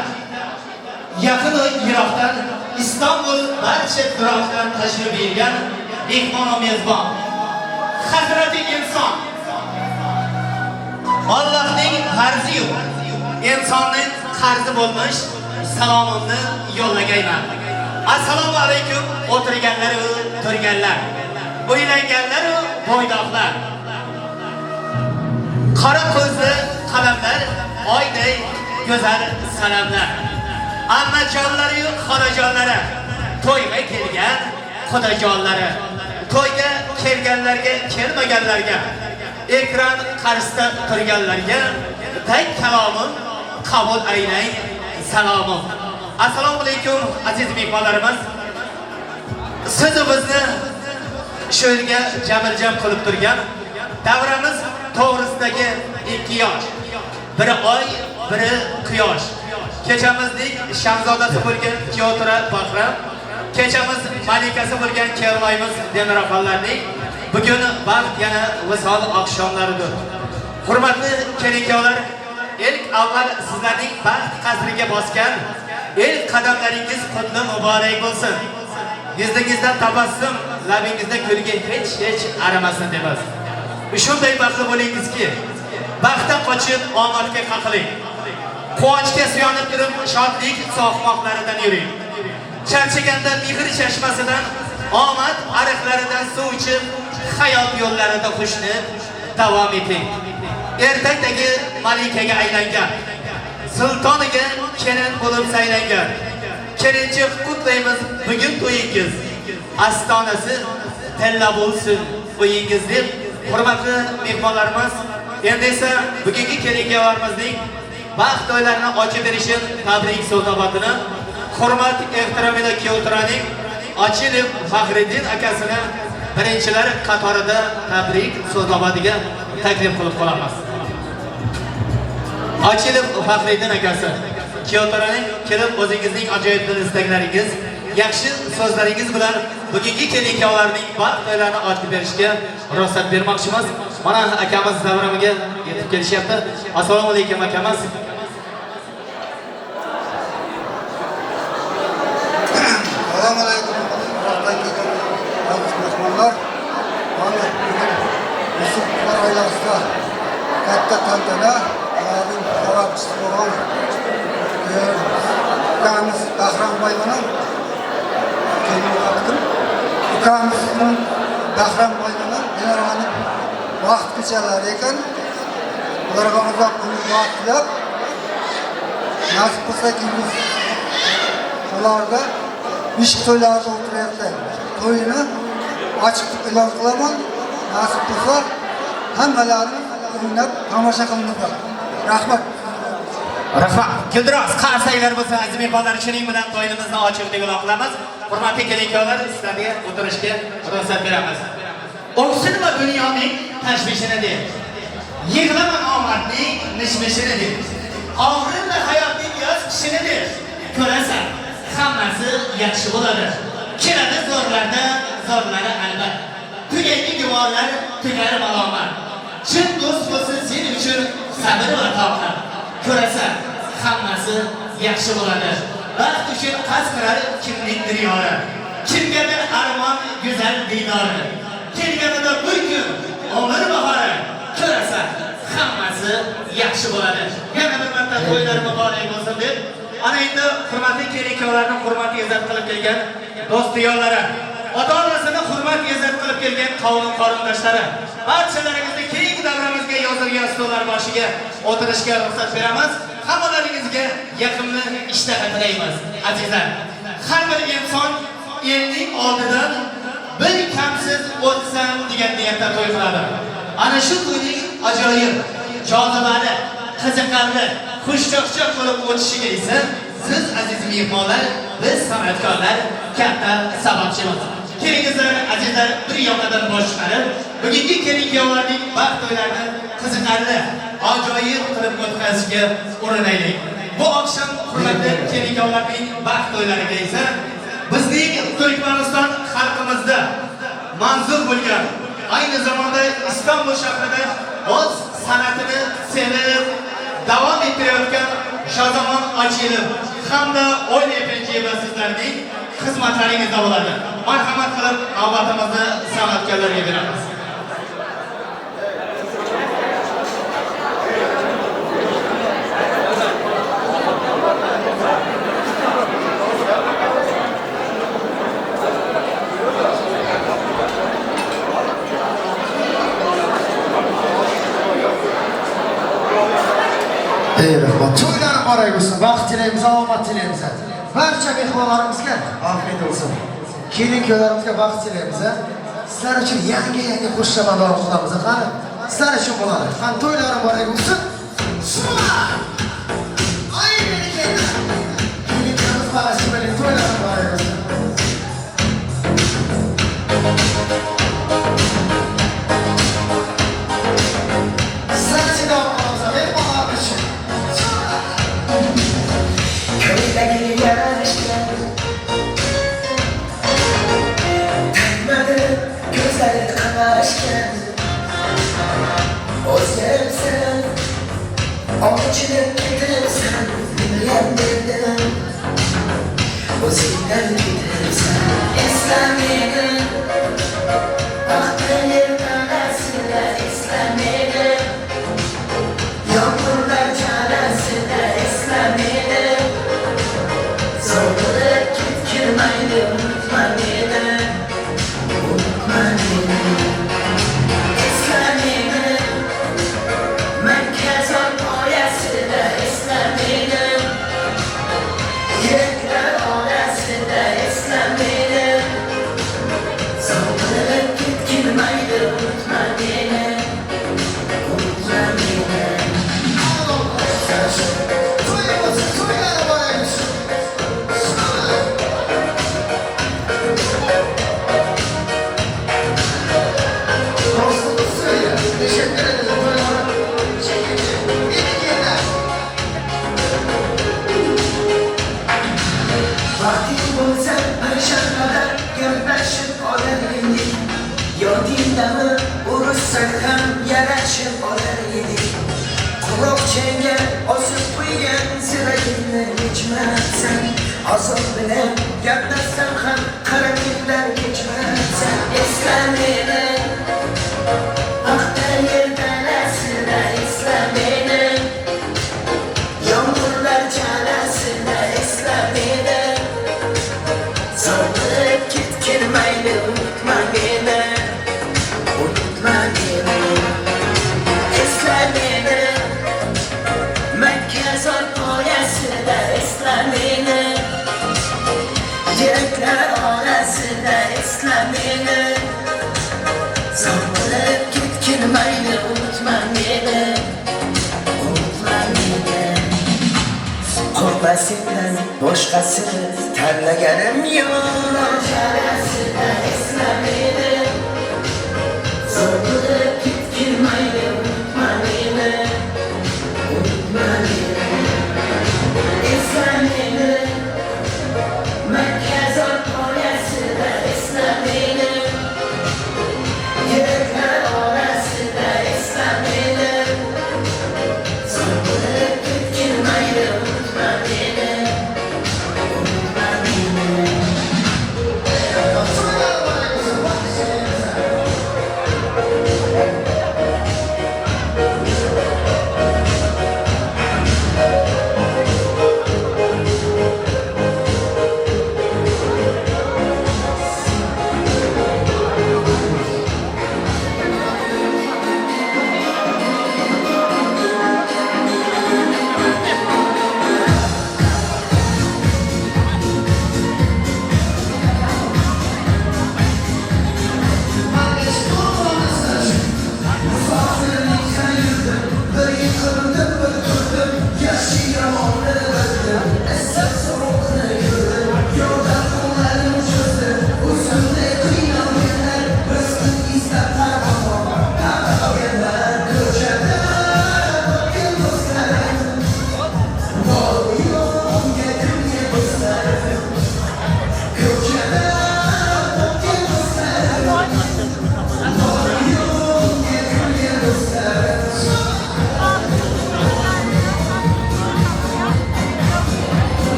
yaqin yiroqdan Istanbul barcha turoqdan tashrif buyurgan mehmon va mezbon, hazrati inson, Allohning farzi yo'q, insonning qarzi bo'lmish salomimni yo'llagayman. Assalomu alaykum o'tirganlar va turganlar, uylanganlar va bo'ydoqlar. Qora ko'zli qalamlar, oyday go'zal sanamlar. Ammajonlari-yu xolajonlari, to'yga kelgan xudojonlari, to'yga kelganlarga, kelmaganlarga, ekran qarshisida turganlarga tek kalomim qabul aylang salomim. Assalomu alaykum aziz mehmonlarimiz. Siz bizni shu yerga jamil-jam qilib turgan davramiz to'g'risidagi ikki yosh, biri oy, biri quyosh. Kechamizning shahzodasi bo'lgan Kyotura Bahram, kechamiz malikasi bo'lgan kelinoyimiz Demiraxonlarning bugun baxt yana visol oqshomlaridir. Hurmatli kelin-kuyovlar, ilk avval sizlarning baxt qasriga bosgan ilk qadamlaringiz qutli muborak bo'lsin. Yuzingizdan tabassum, labingizda kulgi hech arimasin deymiz. Shunday baxtli bo'lingizki, baxtdan qochib omadga qaqiling. Quvonchga suyanib turib shodlik soqmoqlaridan yuring. Charchaganda mehr chashmasidan, omad ariqlaridan suv ichib, hayot yo'llarida xushnud davom eting. Ertakdagi malikaga aylangan, sultoniga kelin bo'lib saylangan. Kelinchi qutlaymiz bugun to'yingiz. Astonasi tilla bo'lsin uyingiz deb hurmatli mehmonlarimiz, endi esa bugungi kelin-kuyovlarimizning baxt to'ylarini ochib berishini tabrik so'znobatini hurmat ehtiromida Kyotura'ning Ochilov Faxriddin akasini birinchilar qatorida tabrik so'znobatiga taklif qilib qolamiz. Ochilov Faxriddin akasi, Kyotura'ning kelib o'zingizning ajoyib istaklaringiz, yaxshi so'zlaringiz bilan bugungi kelin-kuyovlarning baxt to'ylarini ochib berishga ruxsat bermoqchimiz. Mana akamiz davramiga yetib kelishyapti. Assalomu alaykum akamiz. Assalomu alaykum. Uzoqdan kelgan aziz mehmonlar. Mana bugun Yusuflar oilasida katta tantana, ularning sababchisi bo'lgan ukamiz Bahramboy bilan ukamizning Bahramboy bilan Dinorani vaqt kechalari ekan. Ularga uzoq umr tilab, nasib qilsa keyingi ularda beshik to'ylarida o'tirayotgan to'yini ochiq e'lon qilaman. Nasib qilsa hammalarimiz o'ynab tomosha qilinglar. Rahmat. Rahmat. Guldiroz qarsaklar bo'lsin aziz mehmonlar, shuning bilan to'yimizni ochiq deb e'lon qilamiz. Hurmatli kelin-kuyovlar, sizlarga o'tirishga ruxsat beramiz. O'ksinma dunyoning tashvishini deb. Yig'lama nomardning mishmishini deb. Og'rinma hayotning yoz qishini deb. Ko'rasan, hammasi yaxshi bo'ladi. Keladi zo'rlardan zo'rlari albat. Tugaydi gumonlar, tugar malomat. Chin do'st bo'lsin sen uchun sabr va toqat. Ko'rasan, hammasi yaxshi bo'ladi. Baxt uchun qasd qilar kimningdir yori. Kimgadir armon go'zal diydori. Kelganida bir kun umr bahori. Ko'rasan, hammasi yaxshi bo'ladi. Yana bir marta to'ylar muborak bo'lsin deb, ana endi hurmatli kelin-kuyovlarni hurmat izzat qilib kelgan do'st-yorlari, ota-onasini hurmat izzat qilib kelgan qavm qarindoshlari, barchalaringizni keyingi davramizga yozilgan stollar boshiga o'tirishga ruxsat beramiz. Hammalaringizga yaqinni ishtaha tilaymiz. Azizlar, har bir inson elning oldidan bir kamsiz o'tsam degan niyatda to'y qiladi. Ana shu to'yning ajoyib, jozibali, qiziqarli, xushchaqchaq bo'lib o'tishiga esa siz aziz mehmonlar, biz san'atkorlar katta sababchimiz. Kelingizlar azizlar, bir yoqadan bosh chiqarib, bugungi kelin-kuyovlarning baxt to'ylarini qiziqarli, ajoyib qilib o'tkazishga urinaylik. Bu oqshom hurmatli kelin-kuyovlarning baxt to'ylariga esa bizning Turkmaniston xalqimizda manzur bo'lgan, ayni zamonda Istanbul shahrida o'z san'atini sevib davom ettirayotgan Shozamon Ochilov hamda Oyna Penjiyeva sizlarning xizmatlaringizda bo'ladi. Marhamat qilib navbatimizni san'atkorlarga beramiz. Ey rahmat. To'ylar muborak bo'lsin. Baxt tilaymiz, omad tilaymiz. Barcha mehmonlarimizga afiyat olsun. Kelin-kuyovlarimizga baxt tilaymiz. Sizlar uchun yangi-yangi xushxabarlar qilamiz. Qani, sizlar uchun bo'ladi. Qani to'ylar muborak bo'lsin. Ay bereket. Kelin-kuyovimiz barcha bilan to'ylar muborak bo'lsin. Sizlar uchun davom qilamiz. Mehmonlar uchun. Köydeki yarışlar Tanmadı gözleri kamaşken O'zgaribsan, ochilib ketibsan, nimayam dedim, o'zingdan ketibsan. Esla meni, baxtli ertalasida esla meni, yomg'irlar jarasida esla meni, so'ldirib ketgin mayli, unutma meni, unutma meni. Esla meni, Makkazor poyasida esla meni, yiraklar orasida esla meni, so'ldirib ketgin mayli, unutma meni, unutma meni. To'y bo'lsin, to'ylar muborak bo'lsin. Dostumuz söylüyor. Teşekkür ederiz. Toylara çekici. İyi günler. Vaqting bo'lsa payshanbalar gaplashib olar edik. Yodingdami urushsak ham yarashib olar edik. Quloqchinga osib qo'ygan siragingni yechmabsan. Azob bilan gaplashsam ham qara kunlar kechmabsan. Esla meni, paxta yer dalasida esla meni, yomg'irlar jalasida esla meni, so'ldirib ketgin mayli, unutma meni, unutma meni. Esla meni, Makkazor poyasida esla meni, yiraklar orasida esla meni, so'ldirib ketgin mayli, unutma meni, unutma meni. Qo'rqma sendan boshqasini tanlaganim yo'q. Jarasida esla meni,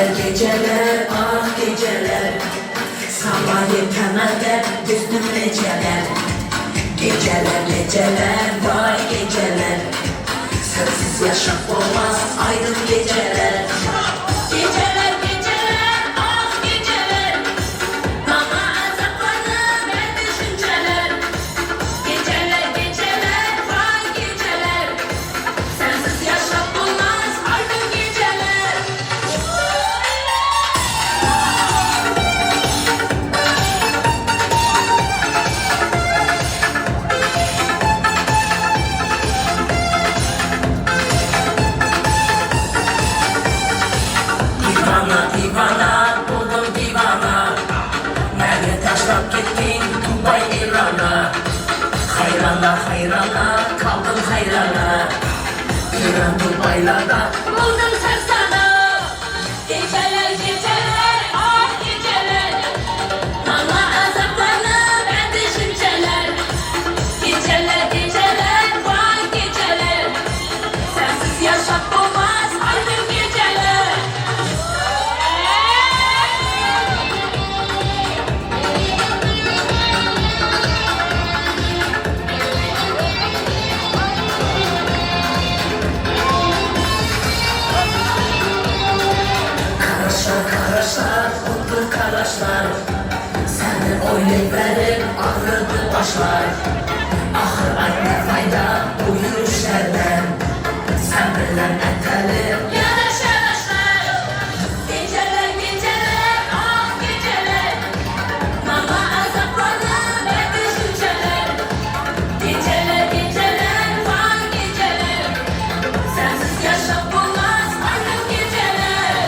Geceler geceler ah geceler, Sabah yetemeden düzdüm geceler. Geceler geceler vay geceler, Sensiz yaşam olmaz aydın geceler. Geceler geceler ah geceler, Bana azapları ver düşünceler. Geceler geceler vay geceler, Sensiz yaşam olmaz aydın geceler. Divana divana buldum divana, Beni taşlap gittin Dubai İran'a. Hayrana hayrana kaldım hayrana, İran Dubai'larda Buldum sen sana. Geceler geceler ah geceler, Bana azaplarını ver düşünceler. Geceler geceler vay geceler, Sensiz yaşam olmaz aydın geceler. Karaşlar karaşlar oldu karaşlar, Seni oylayıp verip ağrıdı başlar. Ahır ay ne fayda bu yürüyüşlerden, Sen bilen etelim Yavaş yavaşlar. Geceler geceler ah geceler, Bana azaplarını ver düşünceler. Geceler geceler vay geceler, Sensiz yaşam olmaz aydın geceler.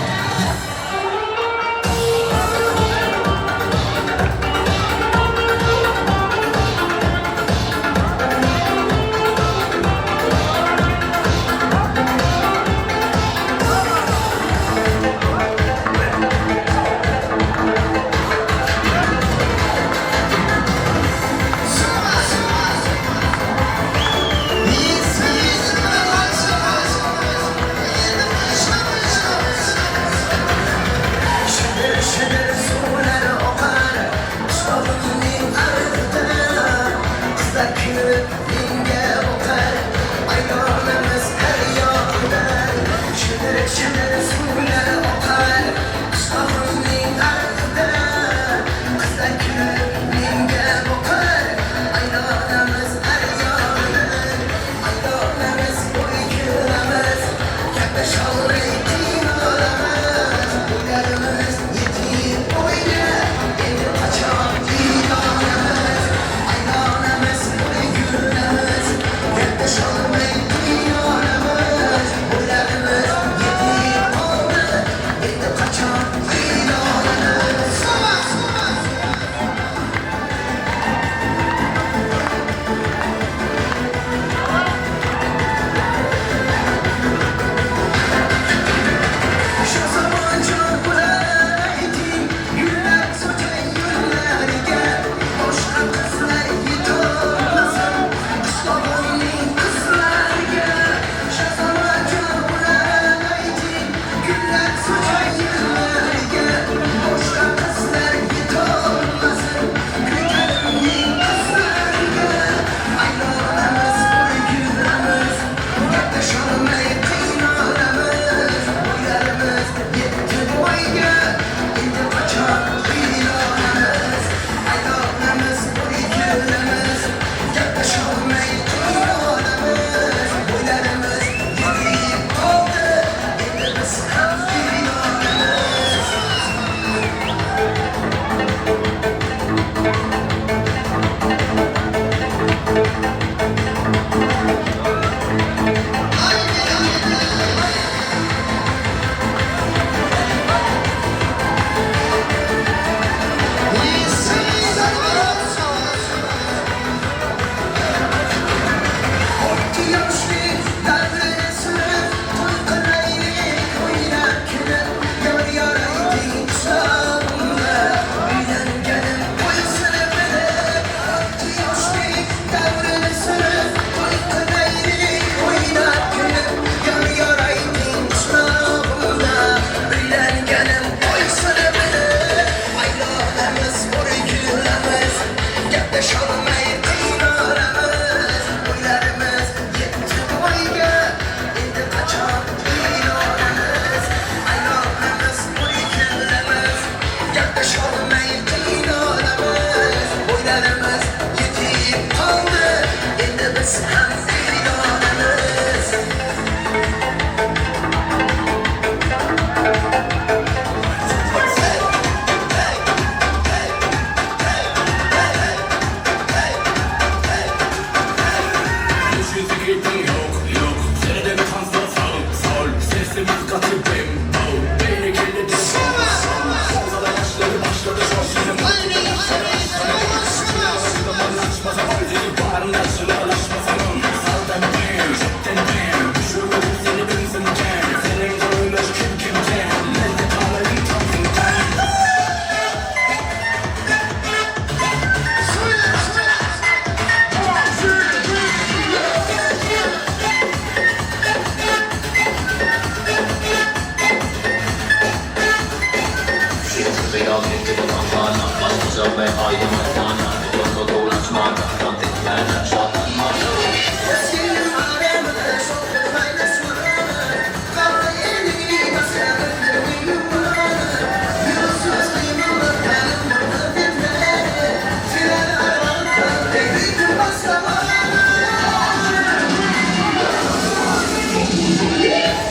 Yeah.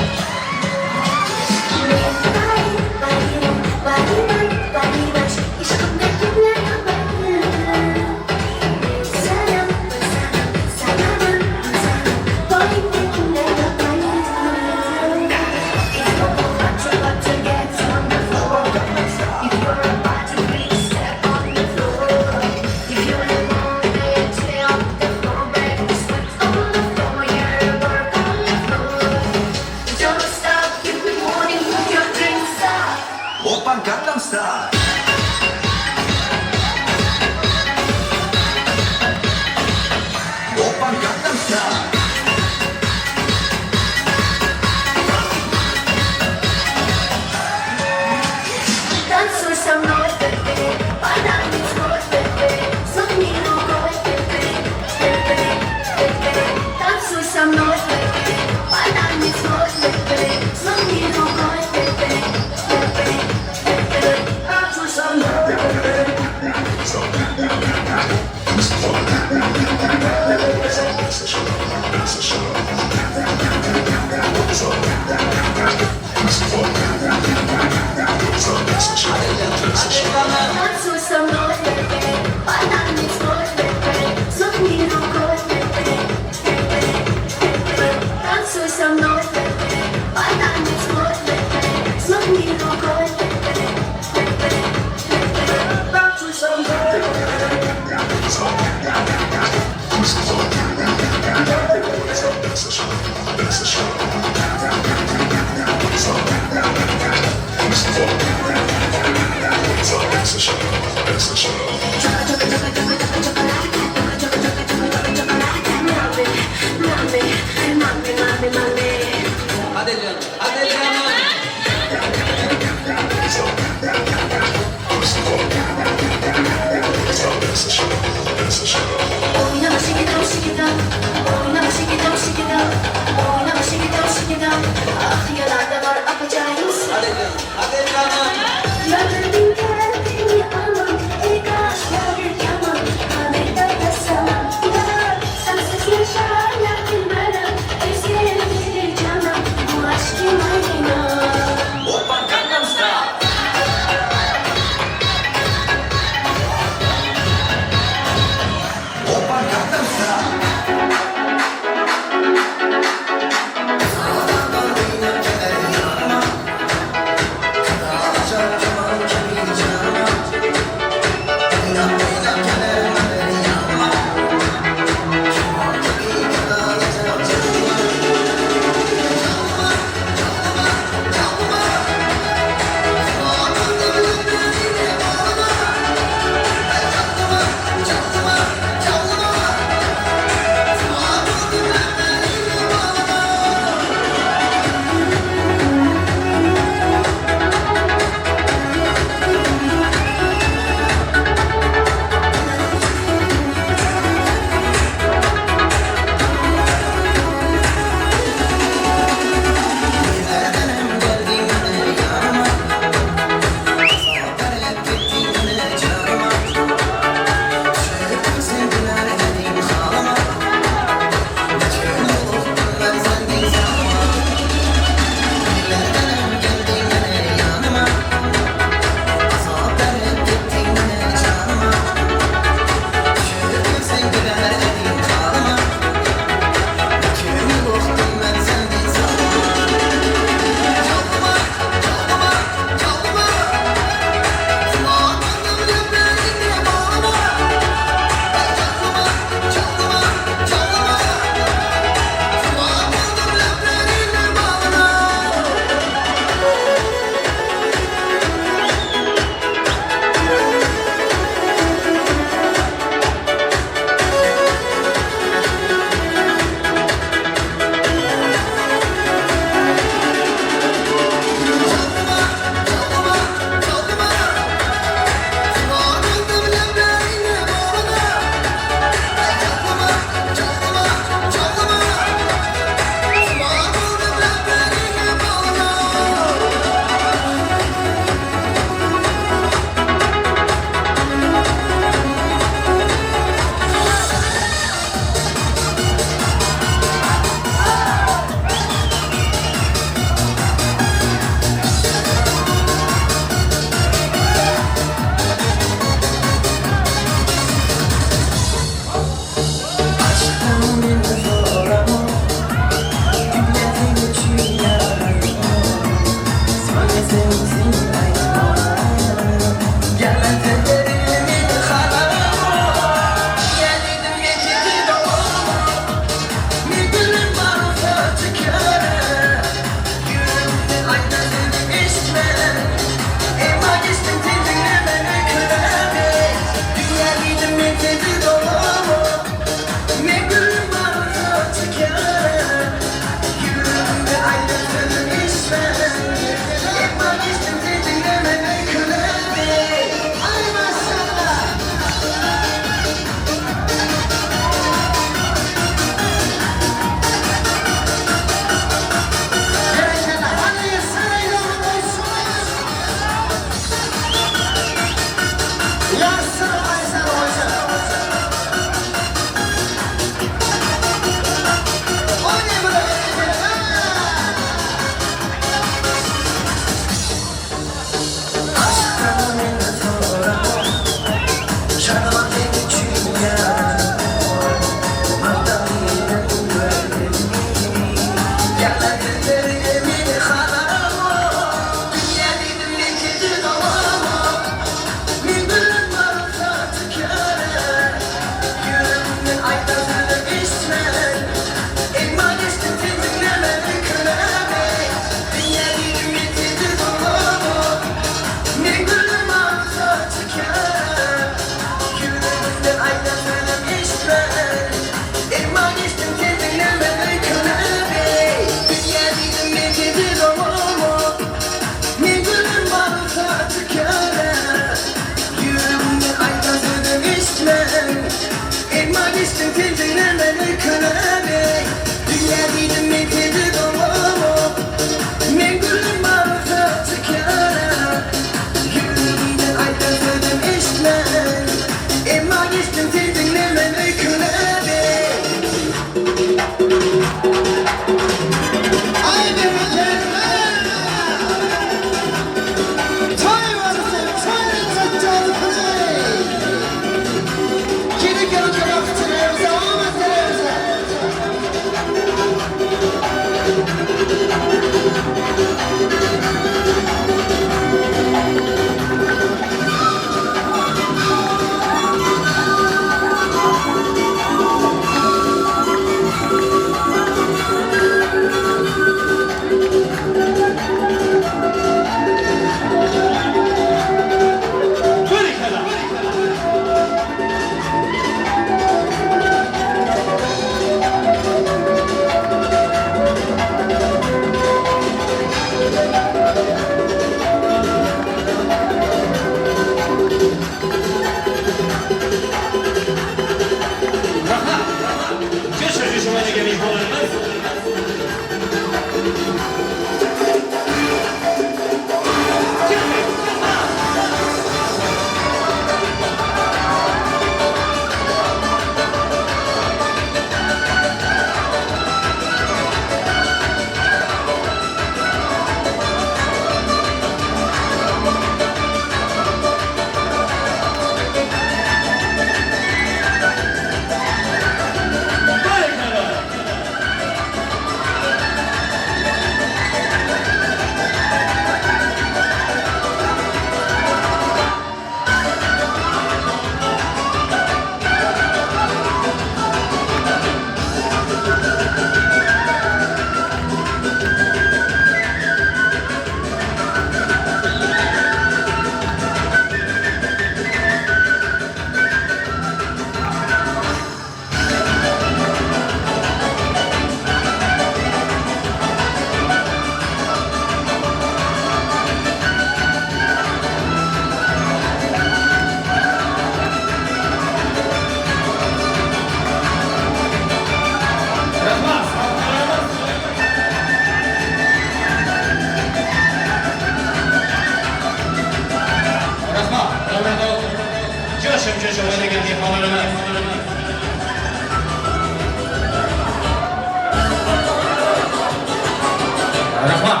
Rahmat.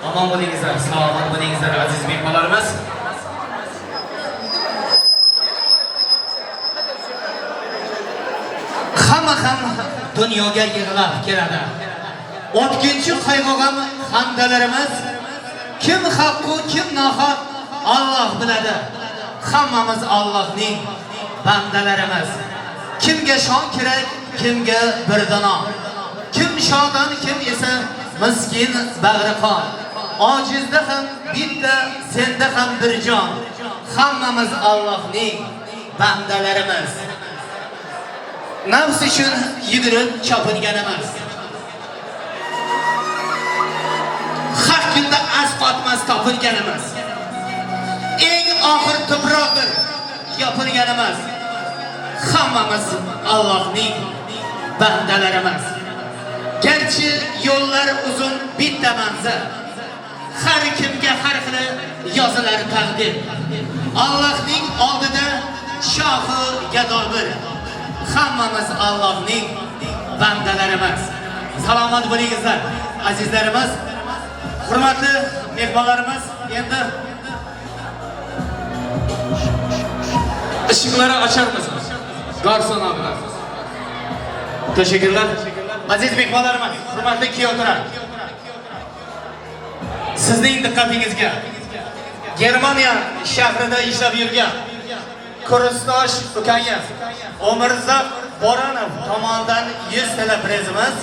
Omon bo'lingizlar, salomat bo'lingizlar aziz mehmonlarimiz. Hamma ham dunyoga yig'lab keladi. O'tkinchi qayg'u-g'am xandalarimiz, kim haqqu, kim nohaq Alloh biladi. Hammamiz Allohning bandalarimiz. Kimga shon kerak, kimga bir dono. Kim shodon, kim esa miskin bag'ri qon. Ojizda ham bitta, senda ham bir jon. Hammamiz Allohning bandalarimiz. Nafs uchun yugurib chopinganimiz. Haq kunda az qotmas topilganimiz. Eng oxir tuproqdir yopilganimiz. Hammamiz Allohning bandalarimiz. Garchi yo'llar uzun bitta manzil. Har kimga har xil yozilar taqdir. Allohning oldida shohu gado bir. Hammamiz Allohning bandalarimiz. Salomat bo'lingizlar azizlarimiz. Hurmatli mehmonlarimiz, endi ışıkları açar mısınız? Garson abiler. Teşekkürler. Aziz mehmonlarimiz, hurmatli kuyovlar. Sizning diqqatingizga Germaniya shahrida ishlab yurgan Kursdosh ukangiz Umrzoq Boranov tomonidan 100 TL prezimiz.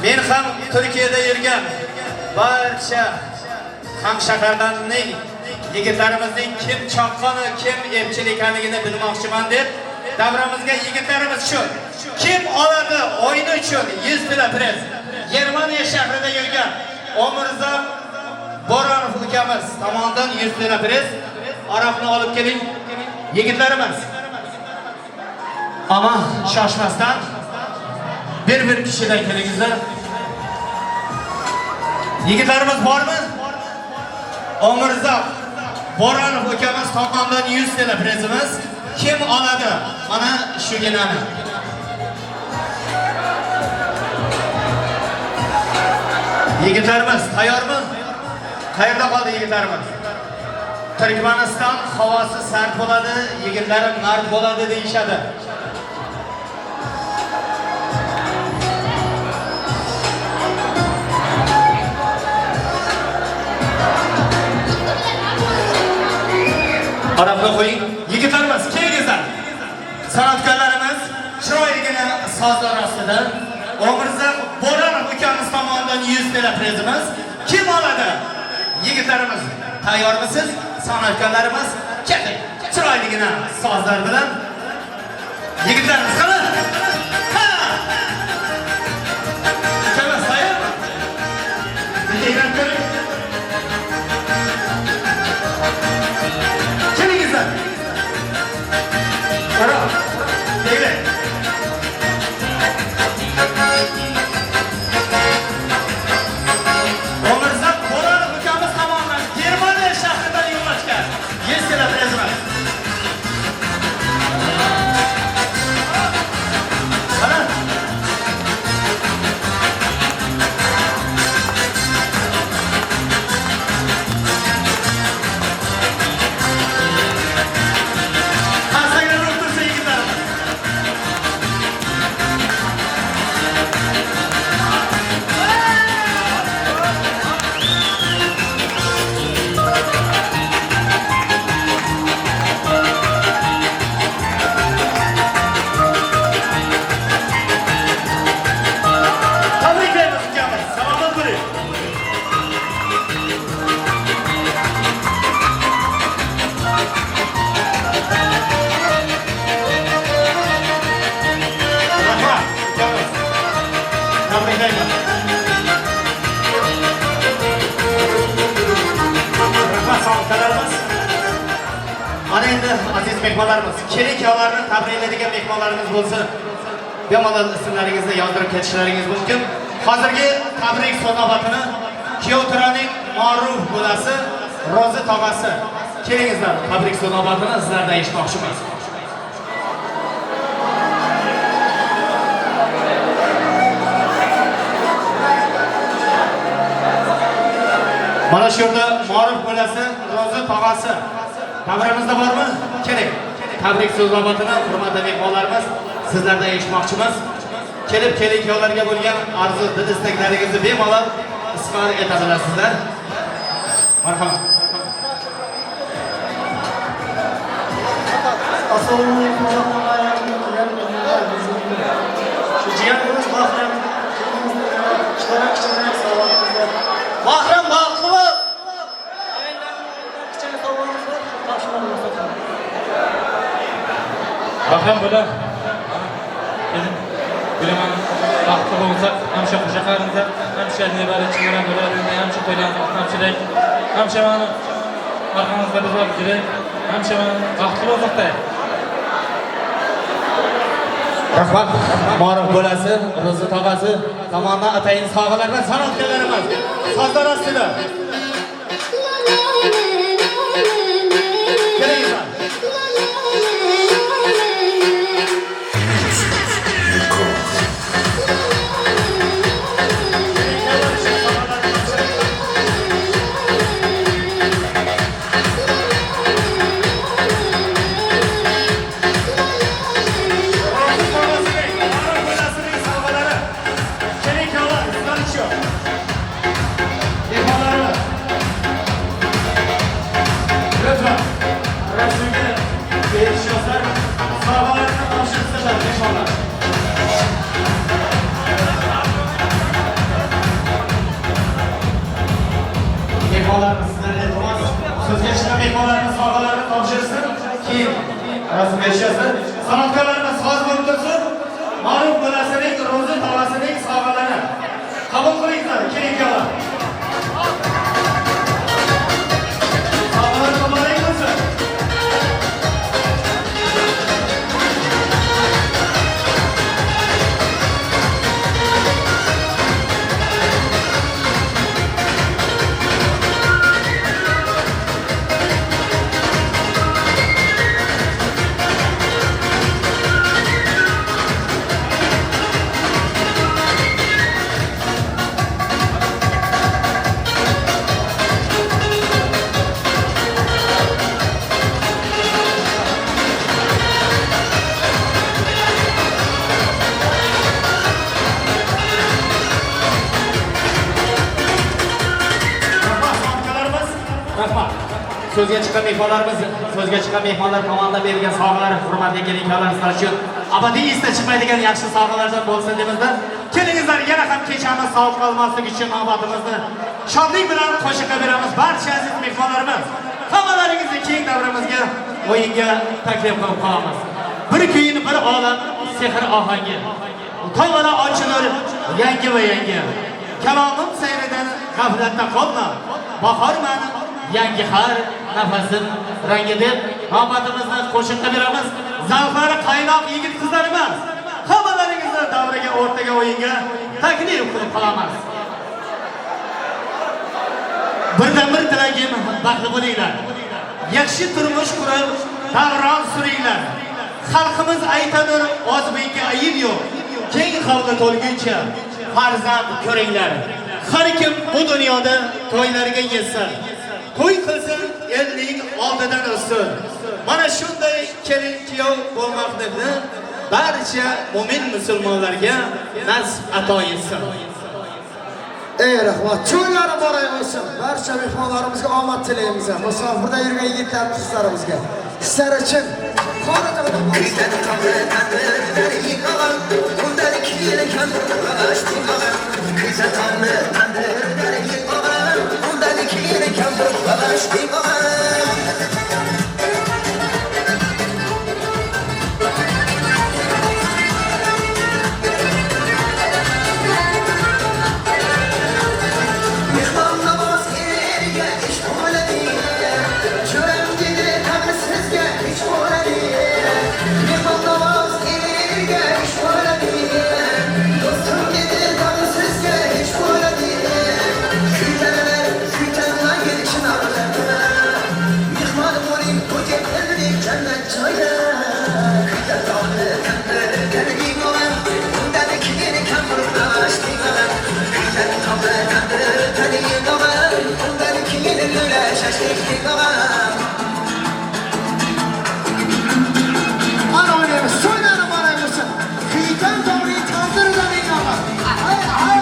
Men ham Turkiyada yurgan barcha hamshaharlarning, yigitlarimizning kim chaqqoni, kim epchil ekanligini bilmoqchiman deb davramizga yigitlarimiz shu. Kim oladi o'yini uchun 100 TL prez. Germaniya shahrida yurgan Umrzoq Boranov ukamiz tomonidan 100 TL prez. Aroqni olib keling yigitlarimiz. Ama shoshmasdan bir kishidan kelingizlar. Yigitlarimiz bormi? Umrzoq Boranov ukamiz tomonidan 100 TL prezimiz. Kim oladi? Mana shuginani. Yigitlarimiz tayyormi? Qayerda qoldi yigitlarimiz? Turkmaniston havosi sart bo'ladi, yigitlarim mard bo'ladi deyishadi. Arabga qo'ying. Yigitlarimiz, kelingizlar. San'atkorlarimiz chiroyligina sozlar ostida Umrzoq Boranov ukamiz tomonidan 100 TL prezimiz. Kim oladi? Yigitlarimiz tayyormisiz? San'atkorlarimiz keling. Chiroyligina sozlar bilan yigitlarimiz qani? Ha! Ukamiz tayyormi? Bitta ko'ring. Kelingizlar. Qara. Keling. bo'ling. Rahmat, ukamiz. Tabriklayman. Rahmat sovg'alarimiz. Mana endi aziz mehmonlarimiz, kelin-kuyovlarni tabriklaydigan mehmonlarimiz bo'lsa, bemalol ismlaringizni yozdirib ketishlaringiz mumkin. Hozirgi tabrik so'z-navbatini kuyov turaning ma'ruf bo'lasi Rozi tog'asi. Kelingizlar, tabrik so'z-navbatini sizlardan eshitmoqchimiz. Mana shu yerda ma'ruf bo'lasi Rozi tog'asi davramizda bormi? Keling. Tabrik so'z-navbatini hurmatli mehmonlarimiz sizlardan eshitmoqchimiz. Kelib kelin-kuyovlarga bo'lgan arzu dil istaklaringizni bemalol izhor eta bilasizlar. Marhamat. Assalomu alaykum va rahmatullohi. Shu jigarimiz Bahram, kichkina sovg'amiz bor. Bahram baxtli bo'l. Kichkina sovg'amiz bor, topshiramiz. Bahram bo'la. Kelin, bilaman, baxtli bo'lsak, hamsha qo'sha-qarinda, hamsha nevara chivara bo'lar, hamsha to'ylarni hamshadak, hamsha mani orqamizda biz bor kerak, hamsha mani baxtli bo'lsak-da. Rahmat, ma'ruf bo'lasi, Ro'zi tog'asi tomonidan atayin sovg'alar bilan san'atkorlarimiz sozlar ostida. Kelingizlar. Mehmonlarimiz sizlarga iltimos, so'zga chiqqan mehmonlarimiz sovg'alarini topshirsin, keyin rasmga tushasiz. San'atkorlarimiz soz bo'lib tursin. Ma'ruf bolasining, Ro'zi tog'asining sovg'alari qabul qilinglar, kelin-kuyovlar. Sovg'alar muborak bo'lsin. Rahmat. So'zga chiqqan mehmonlarimiz, so'zga chiqqan mehmonlar tomonidan berilgan sovg'alar hurmatli kelin-kuyovlar sizlar uchun abadiy esda chiqmaydigan yaxshi sovg'alardan bo'lsin deymizda. Kelingizlar, yana ham kechamiz sog' qolmaslik uchun navbatimizni shodlik bilan qo'shiqqa beramiz. Barcha aziz mehmonlarimiz, hammalaringizni keng davramizga o'yinga taklif qilib qolamiz. Bir kuyin, bir olam sehr ohangi. Tobora ochilar yangi va yangi. Kalomim sayridan g'aflatda qolma. Bahorman yangi har nafasim rangi deb navbatimizni qo'shiqqa beramiz. Zavqlari qaynoq yigit qizlarimiz, hammalaringizni davraga, o'rtaga, o'yinga taklif qilib qolamiz. Birdan bir tilagim, baxtli bo'linglar. Yaxshi turmush qurib, davron suringlar. Xalqimiz aytadir, o'zbekka ayib yo'q. Keng hovli to'lguncha farzand ko'ringlar. Har kim bu dunyoda to'ylarga yetsa, to'y qilsin, elning oldidan o'tsin. Mana shunday kelin-kuyov bo'lmoqni barcha mo'min musulmonlarga nasib ato etsin. Ey rahmat, to'ylari muborak bo'lsin. Barcha mehmonlarimizga omad tilaymiz. Musofirda yurgan yigitlar, qizlarimizga. Sizlar uchun Kuysa tomni tandirdan og'am, undan keyin kampir lavash og'am. Mehmon namoz erga ish bo'ladi, jo'ram dedi tag'in sizga hech bo'ladi. Mehmon namoz erga ish bo'ladi, do'stim dedi tag'in sizga hech bo'ladi. Kuytanalar kuytanmagin chinorlarda, mehmon bo'ling bu yerlik jannat joyda. Kuyta tomni tandirdan og'am, undan keyin kampir lavash og'am. Kuyta tomni tandirdan og'am, undan keyin lo'la shashlik og'am. Ana o'ynaymiz. To'ylar muborak bo'lsin. Kuytan tomli tandirdan og'am. Hay hay hay.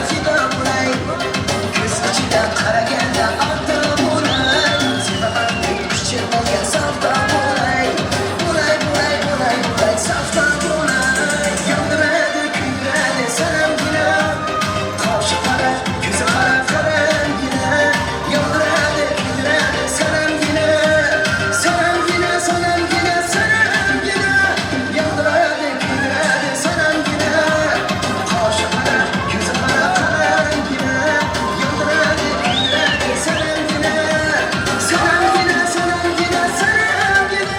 Fido bo'lay. Ko'z ichidan qaraganda ota bo'lay. Sevaman deb pichir bo'lgan savdo bo'lay. Bo'lay, bo'lay, bo'lay, bo'lay, savdo bo'lay. Yondiradi, kuydiradi sanamgina. Qoshi qora, ko'zi qora qarangina. Yondiradi, kuydiradi sanamgina. Sanamgina, sanamgina, sanamgina. Yondiradi, kuydiradi sanamgina. Qoshi qora, ko'zi qora qarangina. Yondiradi, kuydiradi sanamgina. Sanamgina, sanamgina, sanamgina.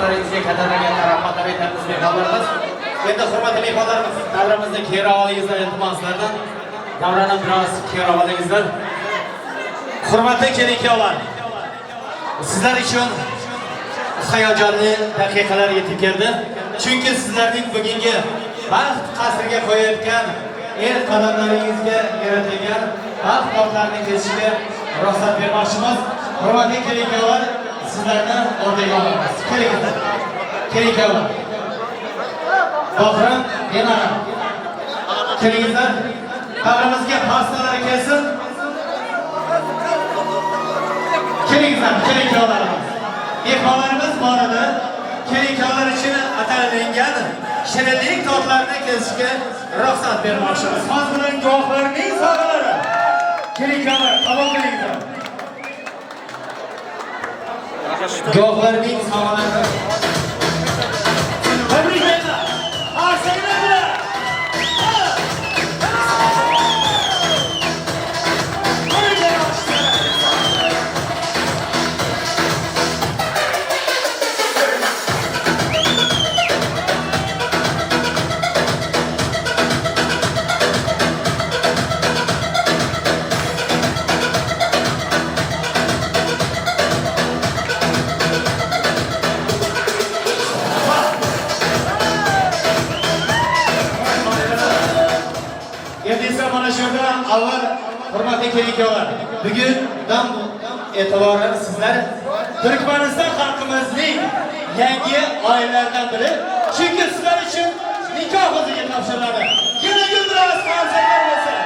Xizmatlaringizga katta-katta rahmatlar aytamiz mehmonlarimiz. Endi hurmatli mehmonlarimiz, davramizni keyinroq olingizlar, iltimos sizlardan. Davrani biroz keyinroq olingizlar. Hurmatli kelin-kuyovlar, sizlar uchun hayajonli daqiqalar yetib keldi. Chunki sizlarning bugungi baxt qasriga qo'yayotgan el qadamlaringizga yaratilgan baxt tortlarini kesishga ruxsat bermoqchimiz. Hurmatli kelin-kuyovlar, sizlarni o'rtaga olamiz. Kelinglar. Kelin-kuyovlar. Bohrim, Dinara. Kelingizlar. Davramizga pastalar kelsin. Kelingizlar, kelin-kuyovlarimiz. Mehmonlarimiz bor edi. Kelin-kuyovlar uchun atalangan shirinlik tortlarini kesishga ruxsat bermoqchimiz. Hozir guvohlarning sovg'alari. Kelin-kuyovlar, qabul qilinglar. Guvohlarning sovg'alari. Tabriklayman. Arsanglar bilan. Avval hurmatli kelin-kuyovlar, bugundan e'tiboran sizlar Turkmaniston xalqimizning yangi oilalaridan biri. Chunki sizlar uchun nikoh o'ziga topshiriladi. Yana guldiroz qarsaklar bo'lsin.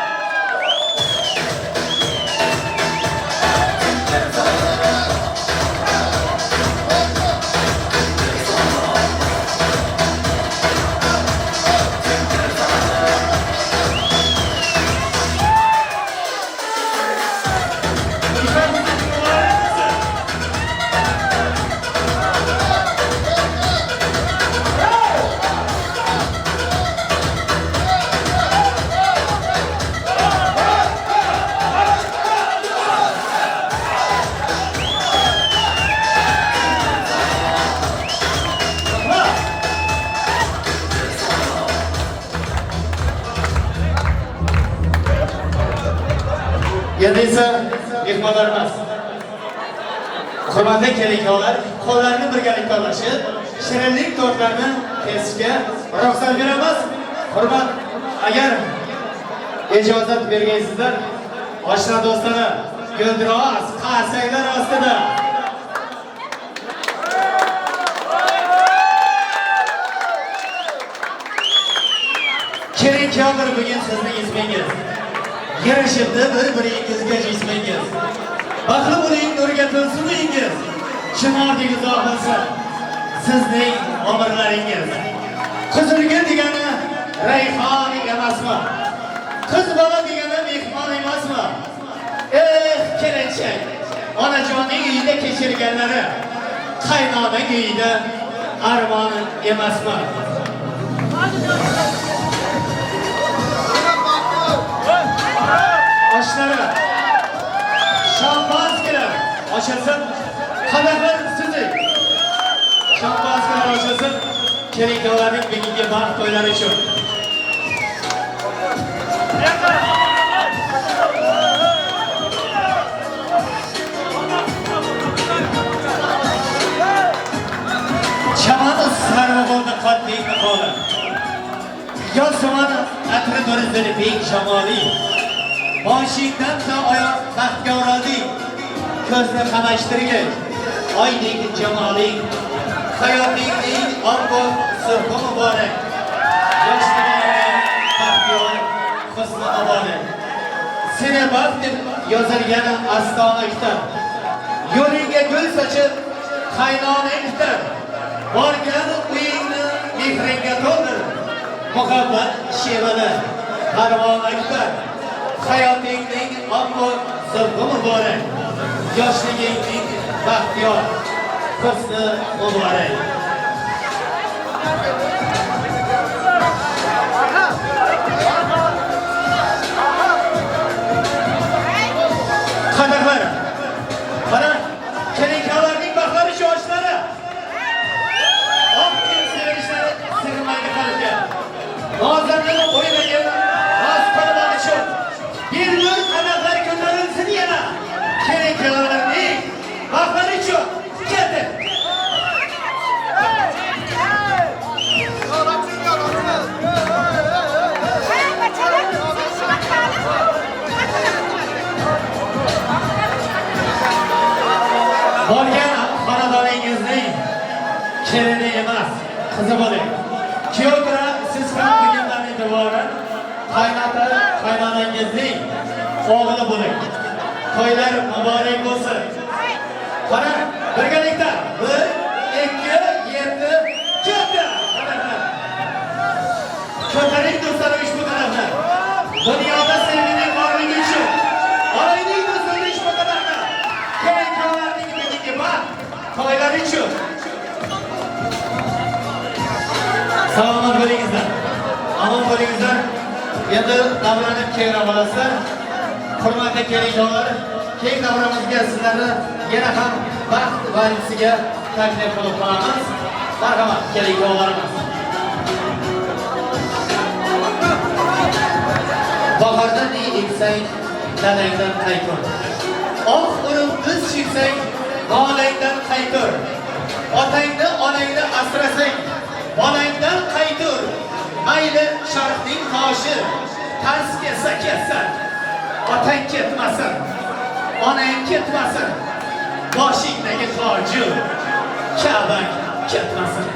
Endi esa mehmonlarimiz, hurmatli kelin-kuyovlar, qo'llarini birgalikda ulashib, shirinlik tortlarini kesishga ruxsat beramiz. Hurmat, agar ijozat bergaysizlar, oshna do'stlari guldiroz qarsaklar ostida kelin-kuyovlar, bugun sizning ismingiz yarashibdi bir-biringizga jismingiz. Baxtli bo'ling, nurga to'lsin uyingiz. Chinordek uzoq bo'lsin sizning umrlaringiz. Qizilgul degani rayhon emasmi? Qiz bola degani mehmon emasmi? Eh, kelinchak, onajonning uyida kechirganlari qaynonaning uyida armon emasmi? Oshlari, şampanskiler ochilsin, qadahlar sizik. Şampanskiler ochilsin, kelin-kuyovlarning bugungi baxt to'ylari uchun. Chaman sarvi bo'ldi qaddiy niqoli. Yozuman atri do'rizdir bek shamoli. Boshingdan to oyoq baxtga o'ralding, ko'zni qamashtirgich oydek jamoling. Hayotingning oppoq subhi muborak, yoshligingning baxtiyor husni muborak. Seni baxt deb yozilgan astona kitob, yo'lingga gul sochib qaynonang kutar. Borgan uyingni mehringga to'ldir, muhabbat shevada parvona kutar. Hayotingning oppoq subhi muborak, yoshligingning baxtiyor husni muborak. Qadahlar, mana kelin-kuyovlarning baxtlari shu oshlari. Borgan xonadoningizning kelini emas, qizi bo'ling. Kuyovtura, siz ham bugundan e'tiboran qaynota, qaynonangizning o'g'li bo'ling. To'ylar muborak bo'lsin. Qara, birgalikda 1 2 7 ketdi. Ko'taring do'stlar ushbu qadamni. Dunyoda sevgining borligi uchun. Olaylik do'stlar ushbu qadamni. Kelin-kuyovlarning bugungi baxt to'ylari uchun. Salomat bo'lingizlar. Omon bo'lingizlar. Endi davranib keyinroq olasizlar. Hurmatli kelin-kuyovlar, keng davramizga sizlarni yana ham baxt valsiga taklif qilib qolamiz. Marhamat, kelin-kuyovlarimiz. Bahorda ne eksang, dadangdan qaytur. Oq urib biz cheksang, bolangdan qaytur. Otangni, onangni asrasang, bolangdan qaytur. Mayli sharqning toshi, tars kelsa kelsin. Otang ketmasin, onang ketmasin. Boshingdagi toji, Ka'bang ketmasin.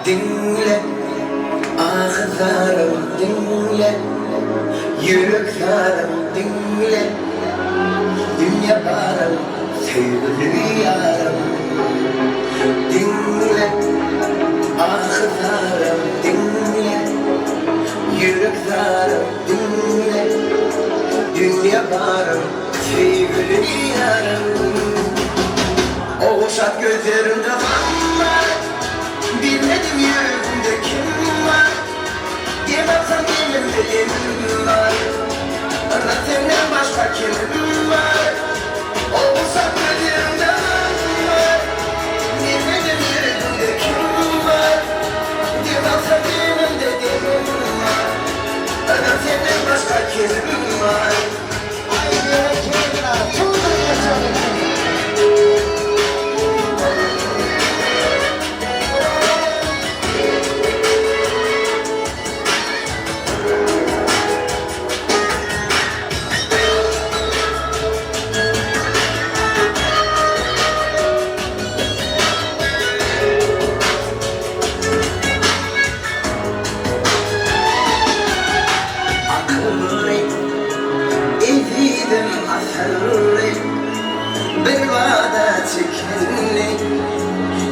Dinle, ağlarım dinle, yürek zarım dinle, dünya barım, sevgili yarım. Dinle, ağlarım dinle, yürek zarım dinle, dünya Yaparım sevgili yarım. Oğuşat gözlerimde kan var, bilmedim yüreğimde kim var. Demezsem elimde demim var, ana senden başka kimim var. Oğuşat gözlerimde kan var, bilmedim yüreğimde kim var. Demezsem elimde demim var, ana senden başka kimim var.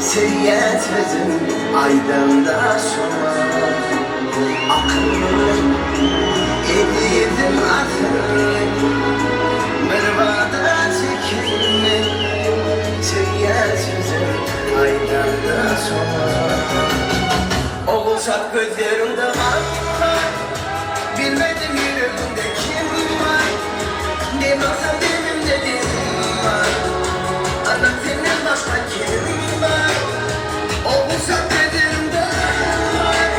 Seviyet sözüm aydın da sona. Akıllı edildim akıllı, bir vada çekildi. Seviyet sözüm aydın da sona. Oğulşat gözlerimde var, bilmedim yüreğimde kim var. Demezsem demimde demim var, anam senden başka kim var. Oğulşat gözlerimde var,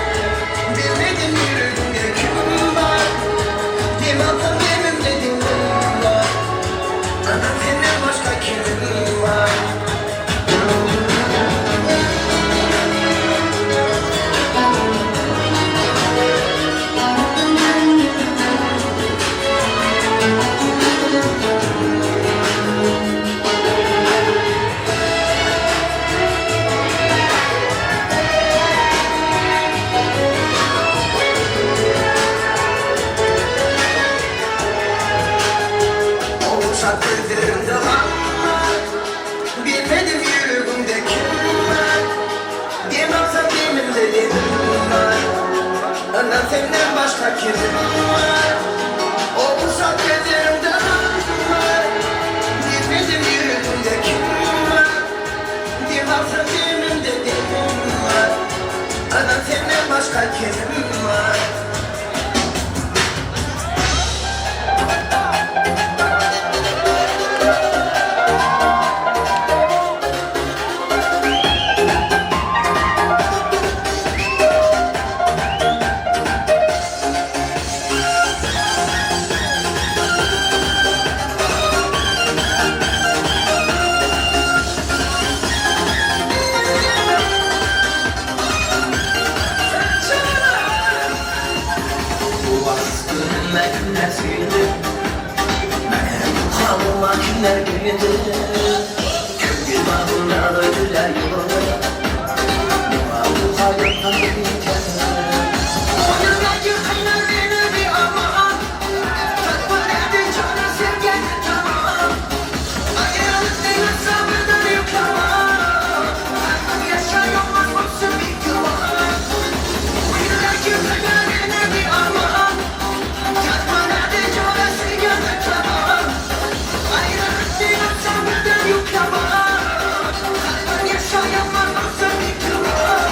bilmedim yüreğimde kim var. Demezsem demimde demim var, anam senden başka kim var. Bilmedim yüreğimde kim var. Demezsem demimde demim var, anam senden başka kimim var. Oğulşat gözlerimde var, bilmedim yüreğimde kim var. Demezsem demimde demim var, anam senden başka kimim var. Günler gündü, köngül bağında ödüler yolunu. Ne bağlı hayattan bir kere. Oyundaki kaynar beni bir aman. Tatma nerede canı sevgen tamam. Ayrılık değil sabırdan yıkamam. Kalbim yaşayamaz olsun bir kıvam. Oyundaki kaynar beni bir aman. Tatma nerede canı sevgen tamam. Yaşayamaz olsun bir kıvam.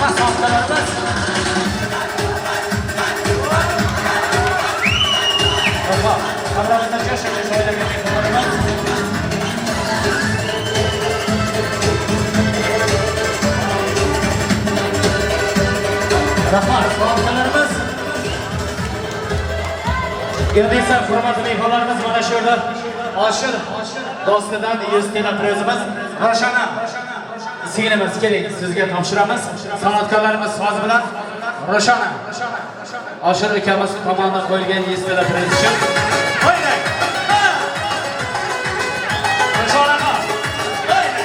Rahmat sohiblarimiz. Rahmat. Hamramizda jo'sh-jo'sh o'ynagan mehmonlarimiz. Rahmat sohiblarimiz. Endi esa hurmatli mehmonlarimiz mana shu yerda Oshir do'stidan 100 TL prizimiz Roshana singlimiz keling sizga topshiramiz. San'atkorlarimiz sozi bilan Roshana Oshir ukamiz tomonidan qo'yilgan 100 TL priz uchun. Qo'ying. Roshana. Qo'ying.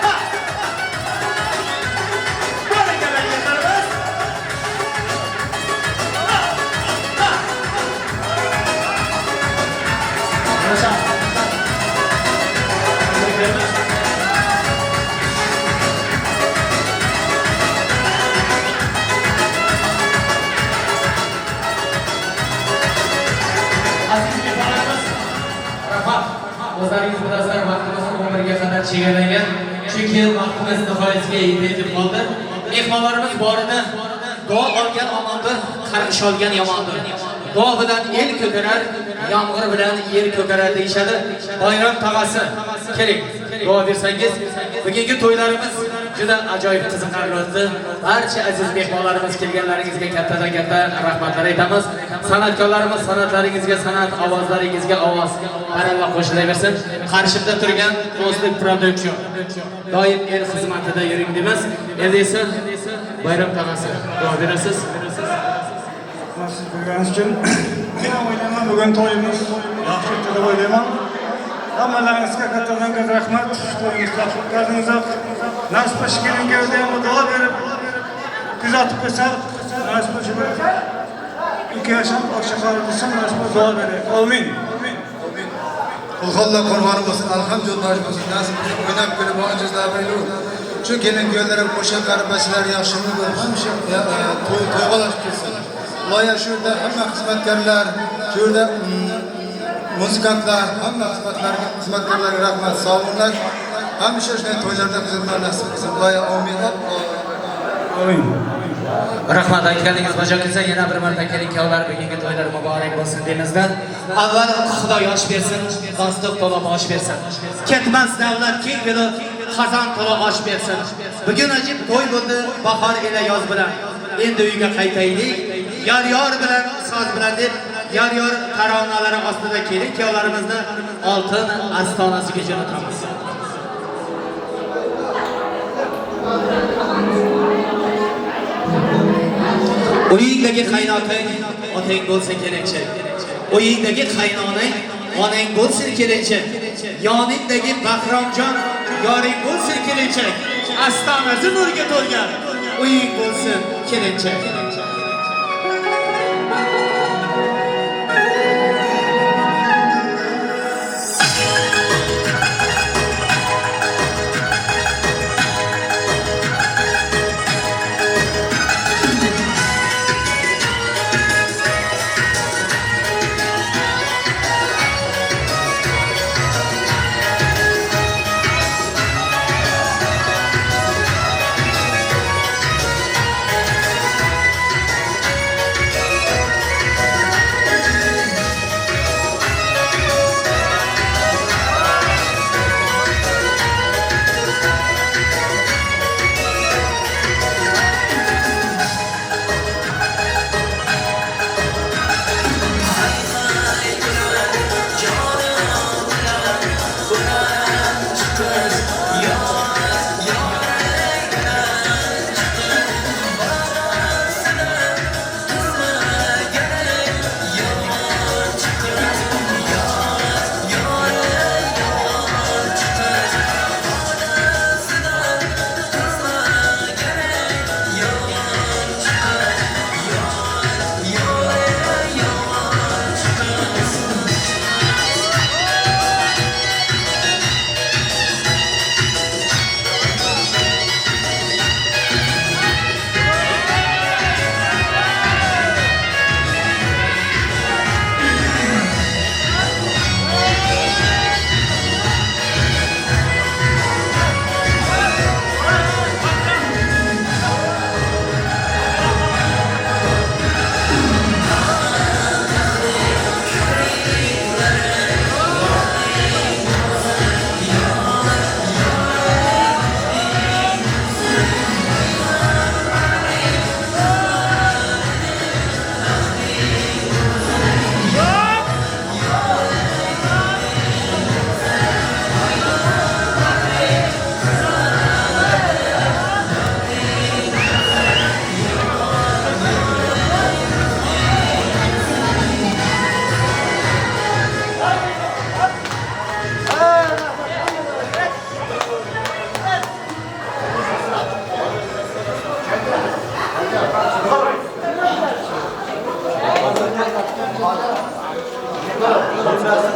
Ha. Barakalla yigitlarimiz. Ha. Ha. Roshana. Aziz mehmonlarimiz, rahmat. O'zlaringiz bilasizlar, vaqtimiz 11 ga qadar chegaralangan. Chunki vaqtimiz nihoyasiga yetib qoldi. Mehmonlarimiz borida duo olgan omondir, qarg'ish olgan yomondir. Duo bilan el ko'karar, yomg'ir bilan yer ko'karar deyishadi. Bayram tog'asi, keling, duo bersangiz. Bugungi to'ylarimiz juda ajoyib qiziqarli o'tdi. Barcha aziz mehmonlarimiz kelganlaringizga kattadan katta rahmatlar aytamiz. San'atkorlarimiz san'atlaringizga san'at, ovozlaringizga ovoz baralla qo'shilaversin. Qarshimda turgan Do'stlik Production doim el xizmatida yuring deymiz. Endi esa Bayram tog'asi duo berasiz. Nasib bo'lganingiz uchun men o'ylayman bugun to'yimiz yaxshi o'tdi deb o'ylayman. Hammalaringizga kattadan katta rahmat. To'yimizni yaxshi o'tkazdigingiz. Nasib bo'lsa kelinga ham duo berib kuzatib qo'ysa, nasib bo'lsa bir ikki yashab oqshaqor bo'lsin, nasib bo'lsa duo beraylik. Amin. Qulxonlar qurboni bo'lsin, alhamdulillah bo'lsin, nasib bo'lsa o'ynab kulib ojizlar bilan. Shu kelin kuyovlar qo'sha qarindoshlari yaxshi bo'lib, hamisha to'yg'alashib ketsin. Loya shu yerda hamma xizmatkorlar, shu yerda muzikantlar, hamma xizmatkorlarga rahmat, sog' bo'linglar. Hamisha shunday to'ylarda xizmatlar nasib qilsin. Loya amin. Amin. Rahmat aytganingiz bajo kelsa, yana bir marta kelin kuyovlar bugungi to'ylar muborak bo'lsin deymizda. Avval Xudo yosh bersin, do'stlik to'la bosh bersin. Ketmas davlat keng beli, xazon to'la osh bersin. Bugun ajib to'y bo'ldi, bahor ila yoz bilan. Endi uyga qaytaylik, yor yor bilan, soz bilan deb yor yor taronalari ostida kelin kuyovlarimizni oltin astonasiga jo'natamiz. Uyingdagi qaynotang otang bo'lsa kelinchak. Uyingdagi qaynonang onang bo'lsin kelinchak. Yoningdagi Bahromjon yoring bo'lsin kelinchak. Astonasi nurga to'lgan uying bo'lsin kelinchak. Nima